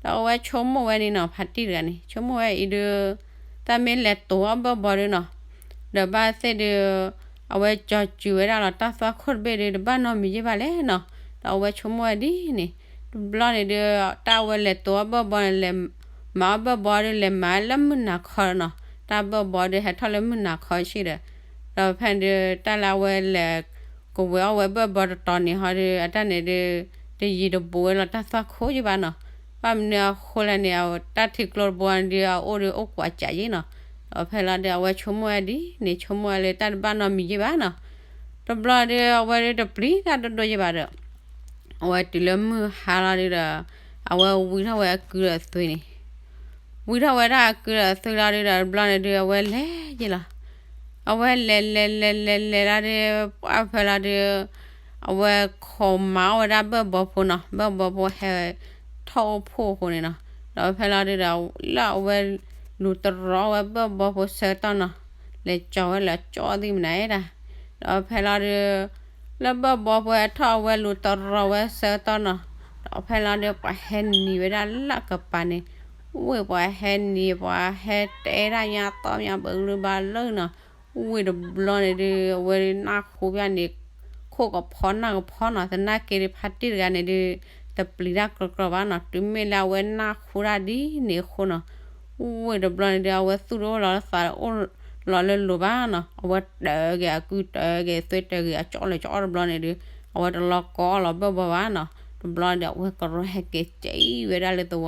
ဒီးအဝဲဆိကမိၣ်ဝဲန့ၣ်နီၤ ဖါတံၢ်တဂၤန့ၣ် ဆိကမိၣ်ဝဲအံၤဒုး တၢ်မ့ၢ်လဲၤတိၤအီၣ်ဘၢၣ်ဘီဒုးနီၤ ဒီးဘၣ်သ့ၣ်ဒုး အဝဲကၠီၤစုၤဝဲဒၣ်လီၤ တၢ်သွၣ်ခိၣ်တဘ့ၣ်ဒုး တဘၣ်နီတမံၤယဲၢ်ဘၣ်လဲၣ်နီၤ. ဒီးအဝဲဆိကမိၣ်ဝဲဒ်န့ၣ်, တဘျီန့ၣ်ဒုး တၢ်အဝဲလဲၤတိၤအီၣ်ဘၢၣ်ဘီန့ၣ် လဲၤမၤအီၣ်ဘၢၣ်ဘီဒုး လဲၤမၤလၢမုၢ်နၤခီနီၤ, တၢ်ဘၢၣ်ဘီဒုး ဟဲထီၣ်လၢမုၢ်နၤခီဆံဒီး, ဒီးဖဲန့ၣ်ဒုး တၢ်လၢအဝဲလဲၤကဝဲၤအီၣ်ဝဲဘၢၣ်ဘီတတီၤန့ၣ်ဟီဒုး အတၢ်န့ၣ်ဒုး တယံၤတဘူးဝဲလီၤ တၢ်သွၣ်ခိၣ်ယဲၢ်ဘၣ်နီၤ. ဘၣ်မနုၤအဃိလဲၣ်န့ၣ် တၢ်ထံကျိတဘိန့ၣ်ဒုး အအိၣ်ဒုးအိၣ်ကွးစးယဲၢ်နီၤ. ဒီးဖဲလီၤဒုး အဝဲဆိကမိၣ်ဝဲဒ်န့ၣ် ဆိကမိၣ်ဝဲလၢတၢ်တဘၣ်နီတမံၤယဲၢ်ဘၣ်နီၤ. တဘျီဒုး အဝဲဒုးတပျံၤတၢ်ဒိၣ်ဒိၣ်ယဲၢ်ဘၣ်ဒီး အဝဲတုၤလၢမုၢ်ဟါလီၤဒုးဒီး အဝဲဝံထီၣ်ဝဲအကုဒီးအသွံန့ၣ်, ဝံထီၣ်ဝဲဒၣ်အကုဒီးအသွံလီၤဒုးဒီး တဘျီန့ၣ်ဒုး အဝဲလဲၤယဲၢ်လီၤ. အဝဲလဲၤလဲၤလဲၤလဲၤလဲၤလီၤဒုး ပှၢ်ဖဲလီၤဒုး အဝဲခိးမၤအီၣ်ဝဲဒၣ်ဘၢၣ်ဘီဖိနီၤ, ဘၢၣ်ဘီဖိဟဲထီၣ်အိၣ်ဖှိၣ်အဃိန့ၣ်နီၤ. ဒီးဖဲလီၤဒုးဒီး လၢအဝဲလူၤတရီဝဲဘၢၣ်ဘီဖိဆၢကတီၢ်နီၤ, လဲၤကၠီၤဝဲလၢကၠီသံမနုၤဒၣ်. ဒီးဖဲလီၤဒုး လၢဘၢၣ်ဘီဖိဟဲထီၣ်အဝဲလူၤတရီဝဲဆၢကတီၢ်နီၤ, ဒီးဖဲလီၤဒုး ပှၤဟဲနံၤဝဲဒၣ်လၢကပၤန့ၣ်, ဝ့ၢ်ပှၤဟဲနံၤ ပှၤဟဲတဲဒၣ်ညါတီၢ်မးဘၣ်ကလုာ်ဘၣ်လၢနီၤ. ဝ့ၢ်တဘျီန့ၣ်ဒုး အဝဲဒုးနၢ်ဟူဘၣ်န့ၣ် ခိၣ်ကဖီနၢ်ကဖီနီၤ, သနာ်က့ဒုးဖါတံၢ်တဂၤန့ၣ်ဒုး တပျံၤတၢ်ကြီကြီဘၣ်နီၤ, တုၤမ့ၢ်လၢအဝဲနၢ်ဟူဒၣ်ဒ်န့ၣ်အဃိနီၤ. ဝ့ၢ်တဘျီန့ၣ်ဒုး အဝဲသူၣ်တအိၣ်လီၤသးတအိၣ်လီၤလၢလိၤဘၣ်နီၤ, အဝဲတၢၤက့ၤအကုတၢၤက့ၤအသွံ တၢၤက့ၤအကၠီလၢကၠီတဘျီန့ၣ်ဒုး အဝဲတလီၤကီအီၣ်လီၤဘၢၣ်ဘီဘၣ်နီၤ. တဘျီန့ၣ်ဒုး အဝဲကရီဟဲက့ၤကၠံဝဲဒၣ်လၢသဝီန့ၣ်, ဟဲက့ၤကၠံဝဲသဝီလီၤဒုး ဝ့ၢ်တဘျီ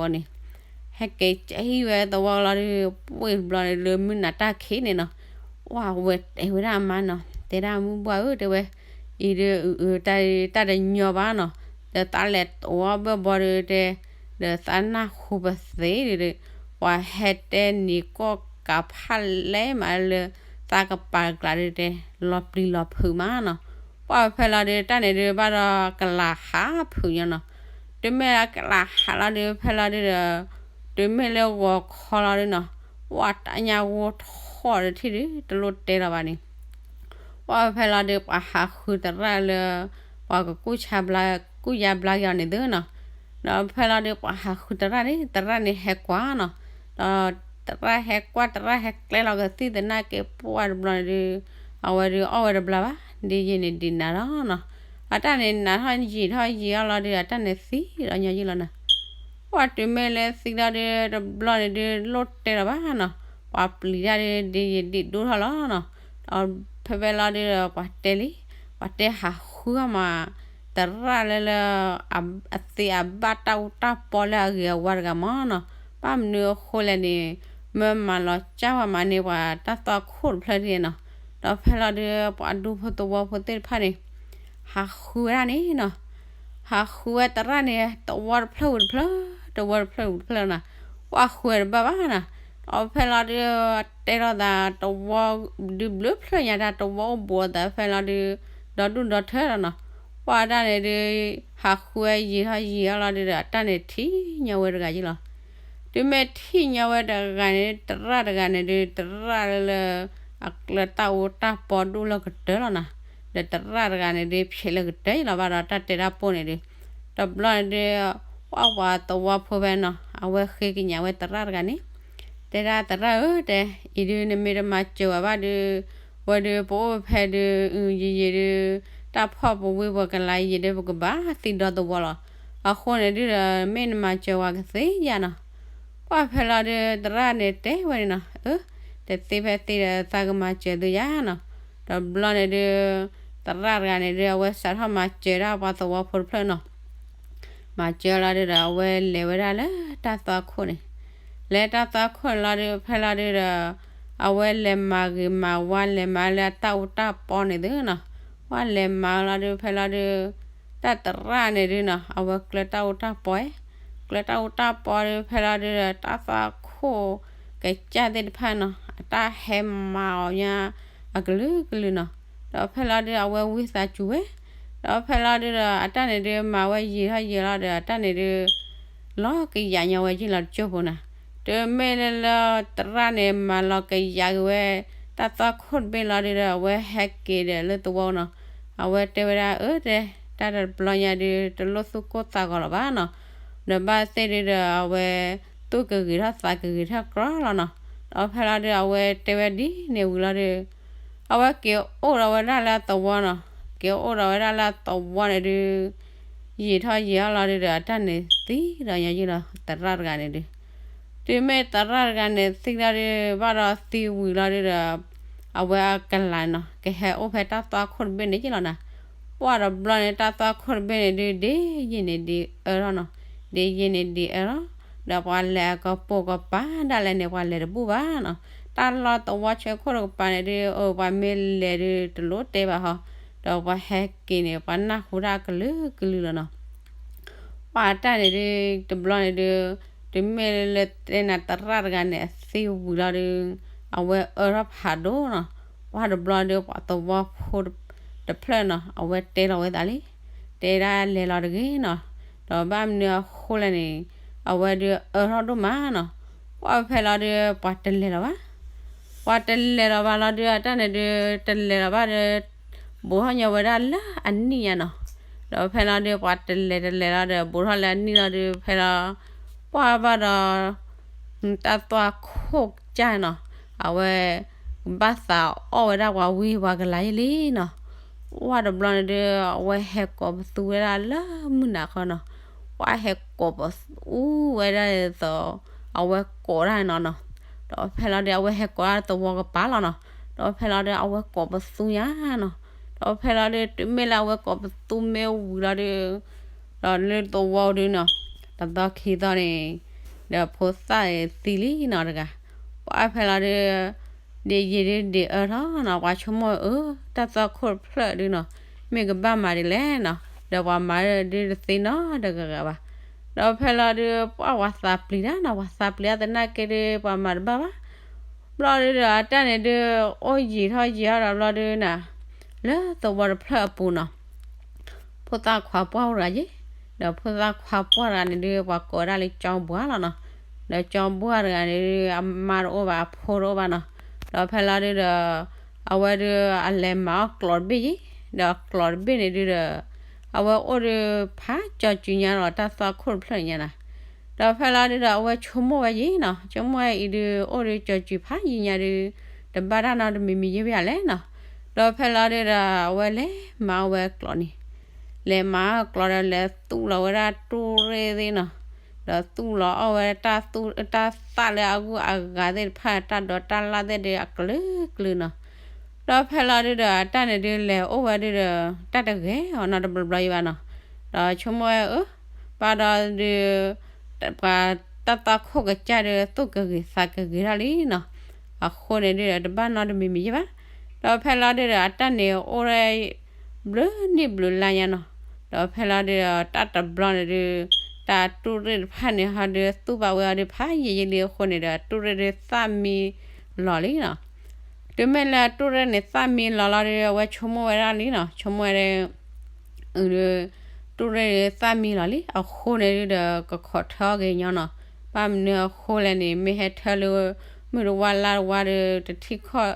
န့ၣ်လၢမုၢ်နၤတၢ်ခံးန့ၣ်နီၤ, ပှၢ်ဝဲတဲဝဲဒၣ်အမါနီၤ, တဲဒၣ်မုၢ်ဘှၢ်ဧၢ တဲဝဲ, အံၤဒုး တၢ်တညီဘၣ်နီၤ, ဒီးသးလဲၤတိၤအီၣ်ဘၢၣ်ဘီဒုးတဲ, ဒီးသးနၢ်ဟူပသ့ဒုး, ပှၤဟဲတဲနံၤကီၢ်ကးဖးလဲၢ်မးလၢ သးကပၤကျါဒုးတဲ, လီၤပျံၤလီၤဖုးမးနီၤ. ပှၢ်ဖဲလီၤဒုး တၢ်န့ၣ်ဒုးဘၣ်ဒီးကလၤဟးဖုးညီနီၤ, တုၤမ့ၢ်လၢကလၤဟးလီၤဒုး ဖဲလီၤဒုးဒီး တုၤမ့ၢ်လၢဂီၤခီလီၤဒုးနီၤ, ပှၢ်တၢ်ညၣ်ဂိၢ်ထီၣ်တထံၣ်ဒုး တလိၣ်တဲလီၤဘၣ်န့ၣ် ပှၢ်ဖဲလီၤဒုး ပှၤဟးဃုသရၣ်လၢ ပှၤကကူၣ်ဆါဘျါ ကူၣ်ယါဘျါက့ၤအီၤန့ၣ်သုနီၤ. ဒီးဖဲလီၤဒုး ပှၤဟးဃုသရၣ်န့ၣ် သရၣ်န့ၣ်ဟဲကွၢ်နီၤ. ဒီးသရၣ်ဟဲကွၢ် သရၣ်ဟဲကျဲလီၤကသံၣ်သနာ်က့ ပှၢ်တဘျီန့ၣ်ဒုး အဝဲဒုးအီၣ်ဝဲတဘျါဘၣ်, ဒ်ယံာ်န့ၣ်ဒံးနၤလီၤနီၤ. အတၢ်န့ၣ်နးထီၣ်ယံာ်ထီၣ်ယံာ်အီၤလီၤဒုး အတၢ်န့ၣ်သံဒီးညီယုၢ်လီၤနီၤ. ပှၢ်တုၤမ့ၢ်လၢသံလီၤဒုး တဘျီန့ၣ်ဒုး လိၣ်တဲလီၤဘၣ်နီၤ. ပှၤပျံၤတၢ်ဒုး ဒ်ယံာ်ဒံးဒိၣ်ထီၣ်လီၤနီၤ. ဒီးဖဲဖဲလီၤဒုးဒီး ပှၤတဲလံ, ပှၤတဲဟးဃုအီၣ်မး သရၣ်လၢလၢ အသ့အဘၣ်တၢ်အူတၢ်ပီလၢအဂ့ၤအဝါတဂၤမးနီၤ. ဘၣ်မနုၤအဃိလဲၣ်န့ၣ် မၢမၤလီၤကၢ်ဝဲမးန့ၢ်ပှၤတၢ်သွၣ်ခိၣ်တဖျၢၣ်ဒ်နီၤ. ဒီးဖဲလီၤဒုး ပှၤဒူဖိသဝီဖိသ့ၣ်တဖၣ်န့ၣ် ဟးဃုဝဲဒၣ်န့ၣ်နီၤ. ဟးဃုဝဲသရၣ်န့ၣ် သဝီတဖျၢၣ်ဝံၤတဖျၢၣ်, သဝီတဖျၢၣ်ဝံၤတဖျၢၣ်နီၤ. ပှၢ်ဃုဝဲတဘၣ်ဘၣ်နီၤ. ဒီးဖဲလီၤဒုး တဲလိာ်သး သဝီဒုးဘျုးဖျၢၣ်ညါတၢ် သဝီအိၣ်ဘူးအသးဖဲလီၤဒုး ဒီဒူၣ်ဒီထၢလီၤနီၤ. ပှၢ်တၢ်န့ၣ်ဒုး ဟးဃုဝဲယံာ်ထီၣ်ယံာ်အီၤလီၤဒုးဒီး အတၢ်န့ၣ်ထံၣ်ညီဝဲတဂၤယုၢ်လီၤ. တုၤမ့ၢ်ထံၣ်ညီဝဲတဂၤန့ၣ် သရၣ်တဂၤန့ၣ်ဒုး သရၣ်လၢလၢ အကျဲတၢ်အူတၢ်ပီဒိၣ်လၢကတၢၢ်လီၤနီၤ. ဒီးသရၣ်တဂၤန့ၣ်ဒုး ဖျဲးလၢကတၢၢ်လီၤဘၣ်ဒီးတၢ်တဲတၢ်ပိၢ်န့ၣ်ဒုး တဘျီန့ၣ်ဒုး ပှၢ်ပှၤသဝီဖိဖဲနီၤ အဝဲဃ့ကညးဝဲသရၣ်တဂၤန့ၣ် တဲဒၣ်သရၣ်ဧၢ တဲ အံၤဒုးနမ့ၢ်တမၤစၢၤဝဲဘၣ်ဒုး ဝဲဒုးပအိၣ်ဖဲဒုး ယံာ်ယံာ်ဒုး တၢ်ဖီၣ်ပဝံပကလၤယံာ်ဒုး ပကဘၣ်သံဒီသဝီလီၤ. အဃိန့ၣ်ဒုးဒီး မ့ၢ်နမၤစၢၤဝဲကသ့ဧါနီၤ. ပှၢ်ဖဲလီၤဒုး သရၣ်န့ၣ်တဲဝဲန့ၣ်နီၤ အၢ တသ့ဖဲသ့ဒီး သးကမၤစၢၤသုယါနီၤ. တဘျီန့ၣ်ဒုး သရၣ်တဂၤန့ၣ်ဒုး အဝဲစးထီၣ်မၤစၢၤဒၣ်ပှၤသဝီဖိတဖျၢၣ်နီၤ. မၤစၢၤလီၤဒုးဒီး အဝဲလဲၤဝဲဒၣ်လၢတၢ်သွၣ်ခိၣ်န့ၣ်, လဲၤတၢ်သွၣ်ခိၣ်န့ၣ်လီၤဒုး ဖဲလီၤဒုးဒီး အဝဲလဲၤမၤဂ့ၤမၤဝါ လဲၤမၤလၢအတၢ်အူတၢ်ပီန့ၣ်သုနီၤ. ပှၢ်လဲၤမၤလီၤဒုး ဖဲလီၤဒုး တၢ်သရၣ်န့ၣ်ဒုးနီၤ အဝဲကျၢၤတၢ်အူတၢ်ပီ, ကျၢၤတၢ်အူတၢ်ပီဒုး ဖဲလီၤဒုးဒီး တၢ်သွၣ်ခိၣ်ကစၢ်သ့ၣ်တဖၣ်နီၤ အတၢ်ဟဲမၤအီၤညါ အကလုာ်ကလုာ်နီၤ. ဒီးဖဲလီၤဒုး အဝဲဝံသးစူၤဝဲ, ဒီးဖဲလီၤဒုးဒီး အတၢ်န့ၣ်ဒုး မၤဝဲယံာ်ထီၣ်ယံာ်လီၤဒီး အတၢ်န့ၣ်ဒုး လီၤကယးညီဝဲယုၢ်လီၤတကၠိၢ်ဖိနီၤ. တုၤမ့ၢ်လၢလၢသရၣ်န့ၣ် မၤလီၤကယၤက့ၤဝဲ တၢ်သွၣ်ခိၣ်တဘ့ၣ်လီၤဒုဒီး အဝဲဟဲက့ၤဒီးလၢသဝီနီၤ. အဝဲတဲဝဲဒၣ် အၢ တဲ တၢ်တဘျီညါဒု တလိၣ်သူၣ်ကိၢ်သးဂီၤလၢၤဘၣ်နီၤ. ဒီးဘၣ်သ့ၣ်ဒုဒီး အဝဲသူၣ်ကဂ့ၤထီၣ်သးကဂ့ၤထီၣ်ကြီလီၤနီၤ. ဒီးဖဲလီၤဒု အဝဲတဲဝဲဒ်န့ၣ်ဝံၤလီၤဒု အဝဲက့ၤအိၣ်ဒီးဝဲဒၣ်လၢအသဝီနီၤ. က့ၤအိၣ်ဒီးဝဲဒၣ်လၢအသဝီန့ၣ်ဒု ယံာ်ထီၣ်ယံာ်ထီၣ်လီၤဒုဒီး အတၢ်န့ၣ်သံဒီးညါယုၢ်လီၤ သရၣ်တဂၤန့ၣ်ဒု တုၤမ့ၢ်သရၣ်တဂၤန့ၣ်သံလီၤဒု ဘၣ်ဒီးသံဝံၤလီၤဒုဒီး အဝဲအကလၤနီၤ ကဟဲအိၣ်ဖဲတၢ်သွၣ်ခိၣ်တဘ့ၣ်န့ၣ်ယုၢ်လီၤနီၤ. ပှၢ်တဘျီန့ၣ် တၢ်သွၣ်ခိၣ်တဘ့ၣ်န့ၣ်ဒု ဒ်ယံာ်န့ၣ်ဒ်အၢထီၣ်နီၤ. ဒ်ယံာ်န့ၣ်ဒ်အၢထီၣ် ဒီးပှၤလဲၤအကပိာ်ကပၤဒၣ်လဲာ်န့ၣ် ပှၤလဲၤတဘူၣ်ဘၣ်နီၤ. တၢ်လီၢ်သဝီဆၢခိၣ်တကပၤန့ၣ်ဒု အပှၤမ့ၢ်လဲၤဒု တလိၣ်တဲဘၣ်ဟီ, ဒီးပှၤဟဲက့ၤန့ၣ် ပှၤနၢ်ဟူတၢ်ကလုာ်ကလုာ်လီၤနီၤ. ပှၢ်တၢ်န့ၣ်ဒု တဘျီန့ၣ်ဒု တုၤမ့ၢ်လၢတဲနၤသရၣ်တဂၤန့ၣ် အသံဝံၤလီၤဒု အဝဲအၢထီၣ်ဖးဒိၣ်နီၤ. ပှၢ်တဘျီဒု ပှၤသဝီဖိတဖျၢၣ်နီၤ အဝဲတဲလီၤဝဲသးလံ. တဲဒၣ်လဲၤလီၤတဂ့ၤနီၤ. ဒီးဘၣ်မနုၤအဃိလဲၣ်န့ၣ် အဝဲဒုအၢထီၣ်ဒိၣ်မးနီၤ. ပှၢ်ဖဲလီၤဒု ပှၤတလဲၤလီၤဘၣ်. ပှၤတလဲၤလီၤဘၣ်လီၤဒု အတၢ်န့ၣ်ဒု တလဲၤလီၤဘၣ်ဒီး ဘူးထီၣ်ညီဝဲဒၣ်လၢအနံၣ်ညါနီၤ. ဒီးဖဲလီၤဒု ပှၤတလဲၤတလဲၤလီၤဒီး ဘူးထီၣ်လၢအနံၣ်လီၤဒု ဖဲလီၤ ပှၢ်ဘၣ်ဒီး တၢ်သွၣ်ခိၣ်ကစၢ်နီၤ အဝဲ ဘၣ်သးအီၣ်ဝဲဒၣ်ပှၤဝံပှၤကလၤယဲလံနီၤ. ပှၢ်တဘျီန့ၣ်ဒု အဝဲဟဲကိးပသူဝဲဒၣ်လၢမုၢ်နၤဃီနီၤ. ပှၢ်ဟဲကိးပသူဝဲဒၣ်သိး အဝဲကိးဒၣ်နီၤနီၤ. ဒီးဖဲလီၤဒု အဝဲဟဲကိးဒၣ်သဝီကပၤလီၤနီၤ. ဒီးဖဲလီၤဒု အဝဲကိးပသူညါနီၤ. ဒီးဖဲလီၤဒု တုၤမ့ၢ်လၢအဝဲကိးပသူမ့ၢ်ဝံၤလီၤဒု ဒီးလၢသဝီဒုနီၤ တသီခံသီန့ၣ် ဒီးဖိသၣ်သံလံနီၤတဂၤ. ပှၢ်ဖဲလီၤဒု ဒ်ယံာ်ဒုဒ်အၢထီၣ်နီၤ ပှၤဆိကမိၣ်အၢ တၢ်သွၣ်ခိၣ်တဖျၢၣ်ဒုနီၤ မ့ၢ်ကဘၣ်မၤဒ်လဲၣ်နီၤ ဒီးပှၤမၤဒုတသ့နီတဂၤဂၤဘၣ်. ဒီးဖဲလီၤဒု ပှၢ်ပှၤသးပျံၤတၢ်နီၤ ပှၤသးပျံၤတၢ်သနာ်က့ဒု ပှၤမၤတဘၣ်ဘၣ်. ဘျီဒုဒီးအတၢ်န့ၣ်ဒု အိၣ်ယံာ်ထီၣ်ယံာ်ထီၣ်ဒီးဘျီဒုနီၤ လၢသဝီတဖျၢၣ်အပူၤနီၤ ဖိသၣ်ခွါပှၢ်တဂၤယ့ၣ်, ဒီးဖိသၣ်ခွါပှၢ်တဂၤန့ၣ်ဒု ပှၤကိးဝဲဒၣ်လၢကၠီဘှါလီၤနီၤ. ဒီးကၠီဘှါတဂၤန့ၣ်ဒု အမါတအိၣ်ဘၣ် အဖိတအိၣ်ဘၣ်နီၤ. ဒီးဖဲလီၤဒုဒီး အဝဲဒု အလဲၤမၤအီၣ်ကျိးတဘ့ၣ်ယ့ၣ်, ဒီးကျိးတဘ့ၣ်န့ၣ်ဒုဒီး အဝဲအိၣ်ဒု ဖးကၠီစုၤညါဒီးတၢ်သွၣ်ခိၣ်တဖျၢၣ်ညါနီၤ. ဒီးဖဲလီၤဒုဒီး အဝဲဆိကမိၣ်ဝဲယ့ၣ်နီၤ, ဆိကမိၣ်ဝဲအံၤဒု အိၣ်ဒုကၠီစုၤဖးယံၤညါဒု တဘၣ်တၢ်နီတမံၤမံၤယဲၢ်ဘၣ်လဲၣ်နီၤ. ဒီးဖဲလီၤဒုဒီး အဝဲလဲၤမၤအီၣ်ဝဲကျိးန့ၣ် လဲၤမၤအီၣ်ကျိးဒီးလဲၤသူၣ်လီၤဝဲဒၣ်တူၢ်ရ့ၣ်သ့ၣ်နီၤ, ဒီးသူၣ်လီၤအီၣ်ဝဲတၢ်သူၣ် တၢ်သၣ်လၢအဂုၤအဂၤသ့ၣ်တဖၣ် တၢ်ဒိးတၢ်လၣ်သ့ၣ်ဒု အကလုာ်ကလုာ်နီၤ. ဒီးဖဲလီၤဒုဒီး အတၢ်န့ၣ်ဒု လဲၤအိၣ်ဝဲဒုဒီး တၢ်တဂဲၤအီၤနီတဘျီဘျီယံၤဘၣ်နီၤ. ဒီးဆိကမိၣ်ဝဲအၢ ဘၣ်ဒီးဒု ပှၤတၢ်သွၣ်ခိၣ်ကစၢ်ဒု သူၣ်ကဂ့ၤသးကဂ့ၤထီၣ်လံနီၤ. အဃိန့ၣ်ဒုဒီး တဘၣ်နီတမံၤမံၤယဲၢ်ဘၣ်. ဒီးဖဲလီၤဒုဒီး အတၢ်န့ၣ်အိၣ်ဝဲ ဘျုးနံၣ်ဘျုးလါညါနီၤ. ဒီးဖဲလီၤဒုဒီး တၢ်တဘျီန့ၣ်ဒု တၢ်တူၢ်ရ့ၣ်တဖၣ်န့ၣ်ဟီဒု သူၣ်ဘၣ်ဝဲအီၤဒု ဖးယံၤယံၤလံအဃိန့ၣ်ဒီး တူၢ်ရ့ၣ်ဒု သၣ်မံလီၤလံနီၤ. တုၤမ့ၢ်လၢတူၢ်ရ့ၣ်န့ၣ် သၣ်မံလီၤလီၤဒု အဝဲဆိကမိၣ်ဝဲဒၣ်လံနီၤ, ဆိကမိၣ်ဝဲဒၣ် အုဒု တူၢ်ရ့ၣ်ဒု သၣ်မံလီၤလံ အဃိန့ၣ်ဒုဒီး ကခိးထၢအီၣ်က့ၤညီနီၤ. ဘၣ်မနုၤအဃိလဲၣ်န့ၣ် မ့ၢ်ဟဲထၢလၢ မုၢ်တဝါလါတဝါဒု တထံၣ်ခီၣ်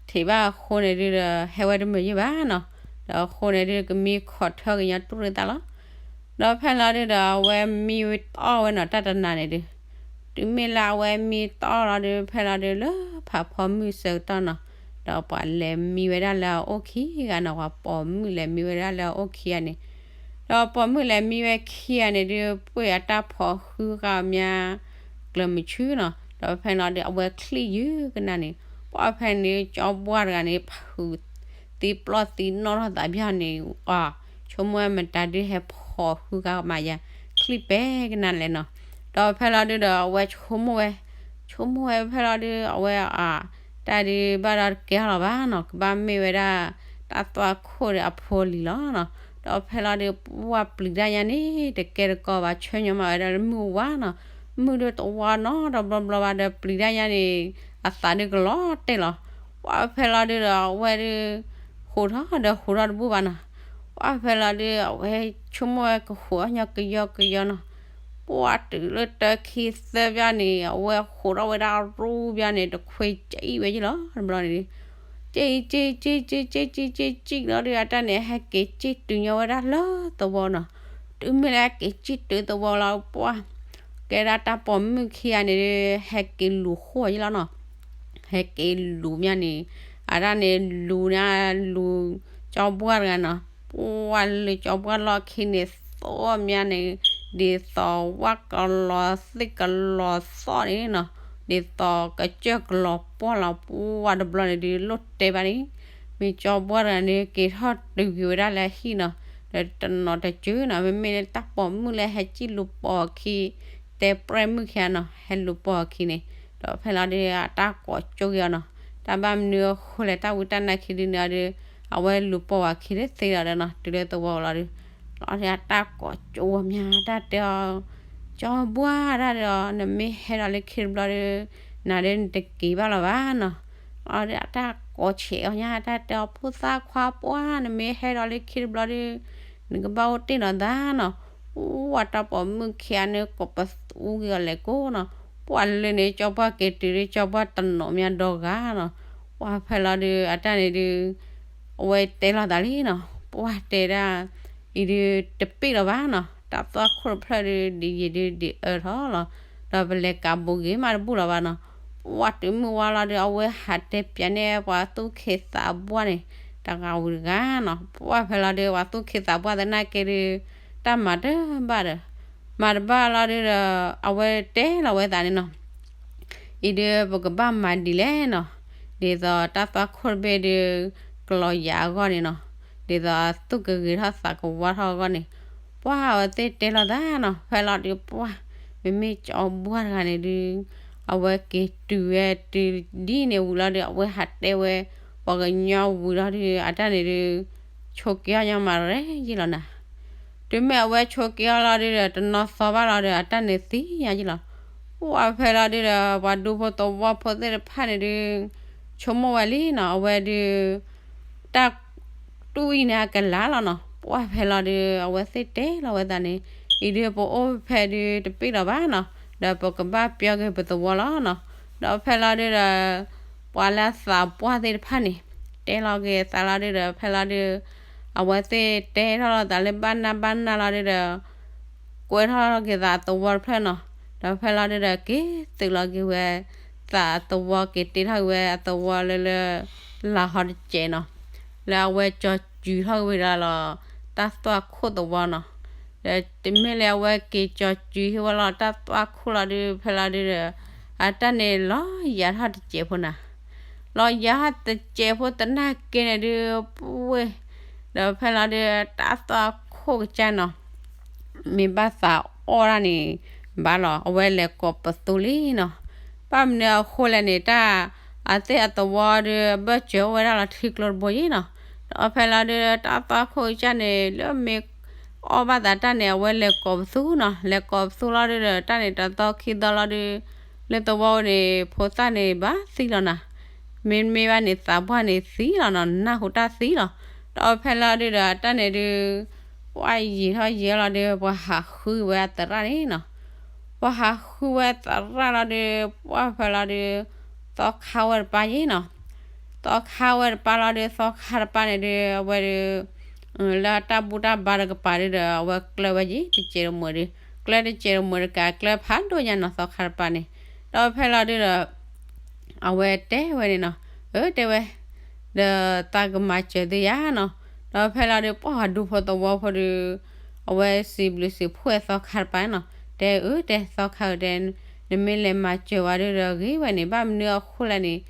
ထံးဘၣ်အဃိန့ၣ်ဒုဒီး ဟဲဝဲတမုာ်ယံၤဘၣ်နီၤ. ဒီးအဃိန့ၣ်ဒု ကမံခိးထၢက့ၤညီတူၢ်ရ့ၣ်သၣ်လီၤ. ဒီးဖဲလီၤဒုဒီး အဝဲမံဝဲတအီၣ်ဝဲနီၤ တၢ်တနၤန့ၣ်ဒု တုၤမ့ၢ်လၢအဝဲမံတအီၣ်လီၤဒု ဖဲလီၤဒုလၢဖးဖီမုၢ်ဆၢကတီၢ်နီၤ, ဒီးပှၤလဲၤမံဝဲဒၣ်လၢအအိၣ်ခံဂၤနီၤ, ပှၤပိာ်မုၣ်လဲၤမံဝဲဒၣ်လၢအအိၣ်ခံဂၤန့ၣ်, ဒီးပိာ်မုၣ်လဲၤမံဝဲခံဂၤန့ၣ်ဒု ပှ့ၢ်အတၢ်ဖီၣ်ဃုဃာ်မး ကျၢၤမုၢ်ဆူနီၤ, ဒီးဖဲလီၤဒု အဝဲချံၣ်ယုၢ်ကနၣ်န့ၣ်, ပှၢ်ဖဲန့ၣ် ကၠီဘှါတဂၤန့ၣ် ဖုး သံပျီၢ်သံနီၣ်ထီၣ်သးဘၣ်န့ၣ် အ ဆိကမိၣ်ဝဲမတၤဒုးဟဲဖီၣ်ဃုဃာ်မးယၤ ချံၣ်ပဲကနၣ်လဲၣ်နီၤ, ဒီးဖဲလီၤဒုဒီး အဝဲဆိကမိၣ်ဝဲ, ဆိကမိၣ်ဝဲဖဲလီၤဒု အဝဲအ တၢ်ဒုးဘၣ်ဒီးတကဲထီၣ်လီၤဘၣ်နီၤ, ကဘၣ်မ့ၢ်ဝဲဒၣ် တၢ်သွၣ်ခိၣ်ဒီးအဖိလံၤလီၤနီၤ, ဒီးဖဲလီၤဒု ပှၢ်ပျံၤတၢ်ညါန့ၣ် တကဲတကီဘၣ် ဆၢညီမးဝဲဒၣ်လၢမုၢ်ဝါနီၤ, မုၢ်ဒုတဝါနီတဘျီဘျီဘၣ်ဒီးပျံၤတၢ်ညါန့ၣ် အသးဒုကလီၤတဲာ်လီၤ, ပှၢ်ဖဲလီၤဒုဒီး အဝဲဒု ဃိးထီၣ်ဒီးဃိးထီၣ်တဘူၣ်ဘၣ်နီၤ, ပှၢ်ဖဲလီၤဒု အဝဲဆိကမိၣ်ဝဲကဃိးအီၣ်ညီကယီကယီနီၤ, ပှၢ်တုၤလၢတၢခံသၢဘျီန့ၣ် အဝဲဃိးထီၣ်ဝဲဒၣ်ရူၢ်ဘျီန့ၣ် တခွ့ကံဝဲယ့ၣ်လီၤ တဘျီန့ၣ်ဒုး ကံကံကံကံကံကံကံကံကံကံလီၤဒုး အတၢ်န့ၣ် ဟဲက့ၤကံတုၤညီဝဲဒၣ်လၢသဝီနီၤ. တုၤမ့ၢ်လၢဟဲက့ၤကံတုၤသဝီလီၤ ပှၢ် ကဲဒၣ်တၢ်ပိာ်မုၣ်ခံဂၤန့ၣ်ဒုး ဟဲက့ၤလူၤဃိယ့ၣ်လီၤနီၤ. ဟဲက့ၤလူၤမၠၣ်န့ၣ် အတၢ်န့ၣ်လူၤန့ၣ် လူၤ ကၠီဘှၢ်တဂၤနီၤ ပှၢ်လၢကၠီဘှၢ်လီၢ်ခံန့ၣ် သိၣ်မၠၣ်န့ၣ် ဒ်သိးဝၣ်ကလီၤသ့ၣ်ကလီၤသီၣ်န့ၣ်နီၤ ဒ်သိးကစၢၢ်ကလီၤပှီၢ်လီၤ ပှၢ်တဘျီန့ၣ်ဒုး လိၣ်တဲဘၣ်န့ၣ် မ့ၢ်ကၠီဘှၢ်တဂၤန့ၣ် က့ၤထီၣ်တုၤက့ၤဝဲဒၣ်လၢဟံၣ်နီၤ ဒီးတနီၤတစုနီၤ မ့မ့ၢ်လၢတၢ်ပိာ်မုၣ်လၢဟဲကံလူၤပိာ်အခံ တဲပြဲၢ်မုၣ်ခံဂၤနီၤ ဟဲလူၤပိာ်အခံန့ၣ် ဒီးဖဲလီၤဒုး အတၢ်ကိးကၠိက့ၤအီၤနီၤ တၢ်ဘၣ်မနုၤအဃိလဲၣ် တၢ်ဝံတၢ်နါခံဒုးန့ၣ်အီၤဒုး အဝဲလူၤပိာ်ဝဲအခံတသ့ဒီးနီၤ တုၤလၢသဝီလီၤဒုး လီၤဒုးအတၢ်ကိးကၠိဝဲမၠၣ် တၢ်တဲအီၤ ကၠီဘှၢ်တၢ်ဒီး နမ့ၢ်ဟဲဒီးလၢခံတဘျီဒုး နၤဒုးနတက့ၤဘၣ်လီၤဘၣ်နီၤ လီၤဒုးအတၢ်ကိးဆံးအီၤညါ တၢ်တဲအီၤ ဖိသၣ်ခွါပှၢ် နမ့ၢ်ဟဲဒီးလၢခံတဘျီဒုး နကဘၣ်အိၣ်တ့ၢ်နီၤသးနီၤ ပှၢ်တၢ်ပိာ်မုၣ်ခံဂၤန့ၣ် ကိးပသူက့ၤအီၤလဲၤကိးနီၤ ပှၢ်လၢန့ၣ် ကၠီဘှၢ်က့ၤတုၤဒုး ကၠီဘှၢ်တနီၤမၠၣ်ဒီဂၤနီၤ ပှၢ်ဖဲလီၤဒုး အတၢ်န့ၣ်ဒုး အဝဲတဲလိာ်သးလံနီၤ ပှၢ်တဲဒၣ် အံၤဒုးတပ့ၢ်လီၤဘၣ်နီၤ တၢ်သွၣ်ခိၣ်တဖျၢၣ်ဒုး ဒ်ယံာ်ဒုးဒ်အၢထီၣ်လီၤ ဒီးပလဲၤကးဘူးဂ့ၤမးတဘူၣ်လီၤဘၣ်နီၤ ပှၢ်တုၤမုၢ်ဝါလီၤဒုး အဝဲဟးတဲပၠးန့ၢ်ပှၤသူၣ်က့သးပှၢ်န့ၣ် တဂၤဝံၤတဂၤနီၤ ပှၢ်ဖဲလီၤဒုး ပှၤသူၣ်က့သးပှၢ်သနာ်က့ဒုး တၢ်မၤတဘၣ်ဒီး မၤတဘၣ်လီၤဒုးဒီး အဝဲတဲလီၤဝဲသးန့ၣ်နီၤ အံၤဒုး ပကဘၣ်မၤဒ်လဲၣ်နီၤ, ဒ်သိးတၢ်သွၣ်ခိၣ်တဘ့ၣ်ဒုး ကလီၤယၤအဂီၢ်န့ၣ်နီၤ, ဒ်သိးသုကဂ့ၤထီၣ်သးကဝါထီၣ်အဂီၢ်န့ၣ်, ပှၢ်အဝဲသ့ၣ်တဲလိာ်သးနီၤ, ဖဲလီၤဒုးပှၢ် မ့မ့ၢ်ကၠီဘှၢ်တဂၤန့ၣ်ဒုး အဝဲက့ၤတုၤဝဲတုၤဒ်န့ၣ်ဝံၤလီၤဒုး အဝဲဟးတဲဝဲ ပှၤကညီဝံၤလီၤဒုး အတၢ်န့ၣ်ဒုး ဆိးက့ၤအီၣ်ညီမးရဲယ့ၢ်လီၤနၤ တုၤမ့ၢ်အဝဲဆိးက့ၤအီၣ်လီၤဒုးဒီး တနီၤသီဘၣ်လီၤဒီး အတၢ်န့ၣ်သံညါယ့ၢ်လီၤ. ပှၢ်ဖဲလီၤဒုးဒီး ပှၤဒူဖိသဝီဖိသ့ၣ်တဖၣ်န့ၣ်ဒုး ဆိကမိၣ်ဝဲလံနီၤ, အဝဲဒုး တၢ်တူၢ်အံၤန့ၣ်အကလၤလီၤနီၤ. ပှၢ်ဖဲလီၤဒုး အဝဲသ့ၣ်တဲလီၤဝဲသးန့ၣ် အံၤဒုးပအိၣ်ဖဲဒုးတပ့ၢ်လီၤဘၣ်နီၤ, ဒီးပကဘၣ်ပျီက့ၤပသဝီလီၤနီၤ. ဒီးဖဲလီၤဒုးဒီး ပှၤလၢသးပှၢ်သ့ၣ်တဖၣ်န့ၣ် တဲလီၤက့ၤသးလီၤဒုးဒီး ဖဲလီၤဒုး အဝဲသ့ၣ်တဲထီၣ်လိာ်သးလၢဘၣ်နၢ်ဘၣ်နၢ်လီၤဒုးဒီး ကွဲထီၣ်က့ၤသးအသဝီတဖျၢၣ်နီၤ. ဒီးဖဲလီၤဒုးဒီး က့ၤသုးလီၤက့ၤဝဲ သးအသဝီ က့ၤတ့ထီၣ်က့ၤဝဲအသဝီလၢလၢ လၢဟီတစဲးနီၤ, လၢအဝဲကၠီၤစုၤထီၣ်က့ၤဝဲဒၣ်လီၤ တၢ်သွၣ်ခိၣ်သဝီနီၤ. ဒီးတမ့ၢ်လၢအဝဲက့ၤကၠီၤစုၤဟ့ၣ်ဝဲလီၤတၢ်သွၣ်ခိၣ်လီၤဒုး ဖဲလီၤဒုးဒီး အတၢ်န့ၣ်လီၤယၤထီၣ်တစဲးဖိနၤ လီၤယၤထီၣ်တစဲးဖိသနာ်က့န့ၣ်ဒုး ပှၢ် ဒီးဖဲလီၤဒုး တၢ်သွၣ်ခိၣ်ကစၢ်နီၤ မ့ၢ်ဘၣ်သးအီၣ်တၢ်န့ၣ် ဘၣ်လီၤ အဝဲလဲၤကိးပသူလံနီၤ. ဘၣ်မနုၤအဃိလဲၣ်န့ၣ် တၢ် အသ့ၣ်အသဝီဒုး အဘၢၣ်စၢၤအိၣ်ဝဲဒၣ်လီၤထံကျိတဘိယ့ၢ်နီၤ. ဒီးဖဲလီၤဒုး တၢ်သွၣ်ခိၣ်ကစၢ်န့ၣ် လၢမ့ၢ်အီၣ်ဘၣ်သးတၢ်န့ၣ် အဝဲလဲၤကိးပသူနီၤ. လဲၤကိးပသူလီၤဒုးဒီး တၢ်န့ၣ်တသီခံသီလီၤဒုး လၢသဝီန့ၣ် ဖိသၣ်န့ၣ်ဘၣ်သံလီၤနၤ. မ့မ့ၢ်ဘၣ်န့ၣ် သးပှၢ်န့ၣ်သံလီၤနီၤ, နၢ်ဟူတၢ်သံလီၤ. ဒီးဖဲလီၤဒုးဒီး တၢ်န့ၣ်ဒုး ပှၢ်ယံာ်ထီၣ်ယံာ်လီၤဒုး ပှၤဟးဃုဝဲအသရၣ်န့ၣ်နီၤ. ပှၤဟးဃုဝဲသရၣ်လီၤဒုး ပှၢ်ဖဲလီၤဒုး သီခါဝဲတပၢ်ယ့ၢ်နီၤ. သီခါဝဲတပၢ်လီၤဒုး သီခါတပၢ်န့ၣ်ဒုး အဝဲဒုး လၢတၢ်ဘူၣ်တၢ်ဘါတကပၤဒုးဒီး အဝဲကျၢၢ်ဝဲယ့ၢ် တစဲးတမှဲၤဒုး ကျၢၢ်တစဲးတမှဲၤတကး ကျၢၢ်ဖးဒိၣ်ညါနီၤ သီခါတပၢ်န့ၣ်. ဒီးဖဲလီၤဒုးဒီး အဝဲတဲဝဲန့ၣ်နီၤ, အၢ တဲဝဲ ဒီးသးကမၤစၢၤသုယၤနီၤ. ဒီးဖဲလီၤဒုး ပှၢ်ဒူဖိသဝီဖိဒုး အဝဲစံးဘျုးစံးဖှိၣ်သီခါတပၢ်နီၤ, တဲအၢ တဲသီခါဧၢ တဲ နမ့ၢ်လဲၤမၤစၢၤဝဲဒုးဒီးဂ့ၤဝဲန့ၣ် ဘၣ်မနုၤအဃိလဲၣ်န့ၣ်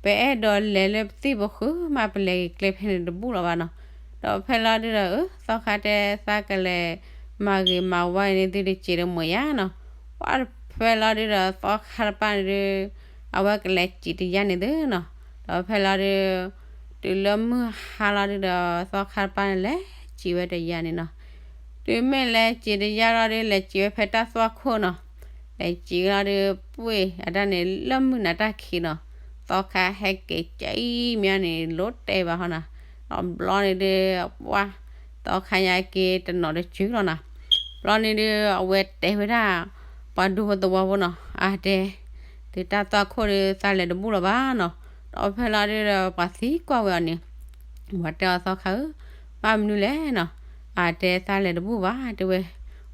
ပအဲၣ်ဒိးလဲၤလၢပသံၣ်ပဃုာ်မး ပလဲၤက့ၤကျဲဖဲန့ၣ်တဘူၣ်လီၤဘၣ်နီၤ. ဒီးဖဲလီၤဒုးဒီး အၢ သီခါတဲ သးကလဲၤမၤဂ့ၤမၤဝါအံၤန့ၣ် သုတစဲးတမှဲၤယၤနီၤ. ပှၢ်ဖဲလီၤဒုးဒီး သီခါတပၢ်န့ၣ်ဒုး အဝဲကလဲၤစံးတယါန့ၣ်သုနီၤ. ဒီးဖဲလီၤဒုး တုၤလၢမုၢ်ဟါလီၤဒုးဒီး သီခါတပၢ်န့ၣ် လဲၤစံးဝဲတယါန့ၣ်နီၤ. တုၤမ့ၢ်လဲၤစံးတယါလီၤဒုး လဲၤစံးဝဲဖဲတၢ်သွၣ်ခိၣ်နီၤ. လဲၤစံးလီၤဒုး ပှၢ်အတၢ်န့ၣ် လၢမုၢ်နၤတၢ်ခံးနီၤ. သီခါဟဲက့ၤကၠံမ့ၢ်န့ၣ် လိၣ်တဲဘၣ်ဟီနီၤ. ဒီးဘျီန့ၣ်ဒုး ပှၢ် သီခါညါက့ၤတနီၤတစုလီၤနီၤ. ဘျီန့ၣ်ဒုး အဝဲတဲဝဲဒၣ် ပှၤဒူဖိသဝီဖိနီၤ, အတဲ, သုတၢ်သွၣ်ခိၣ်ဒုး သးလဲၤတဘူၣ်လၢၤဘၣ်နီၤ. ဒီးဖဲလီၤဒုးဒီး ပှၤသံကွၢ်ဝဲအီၤန့ၣ်, ပှၤတဲအီၤ သီခါဧၢ, ဘၣ်မနုၤလဲၣ်နီၤ, အတဲ သးလဲၤတဘူၣ်ဘၣ် တဲဝဲ,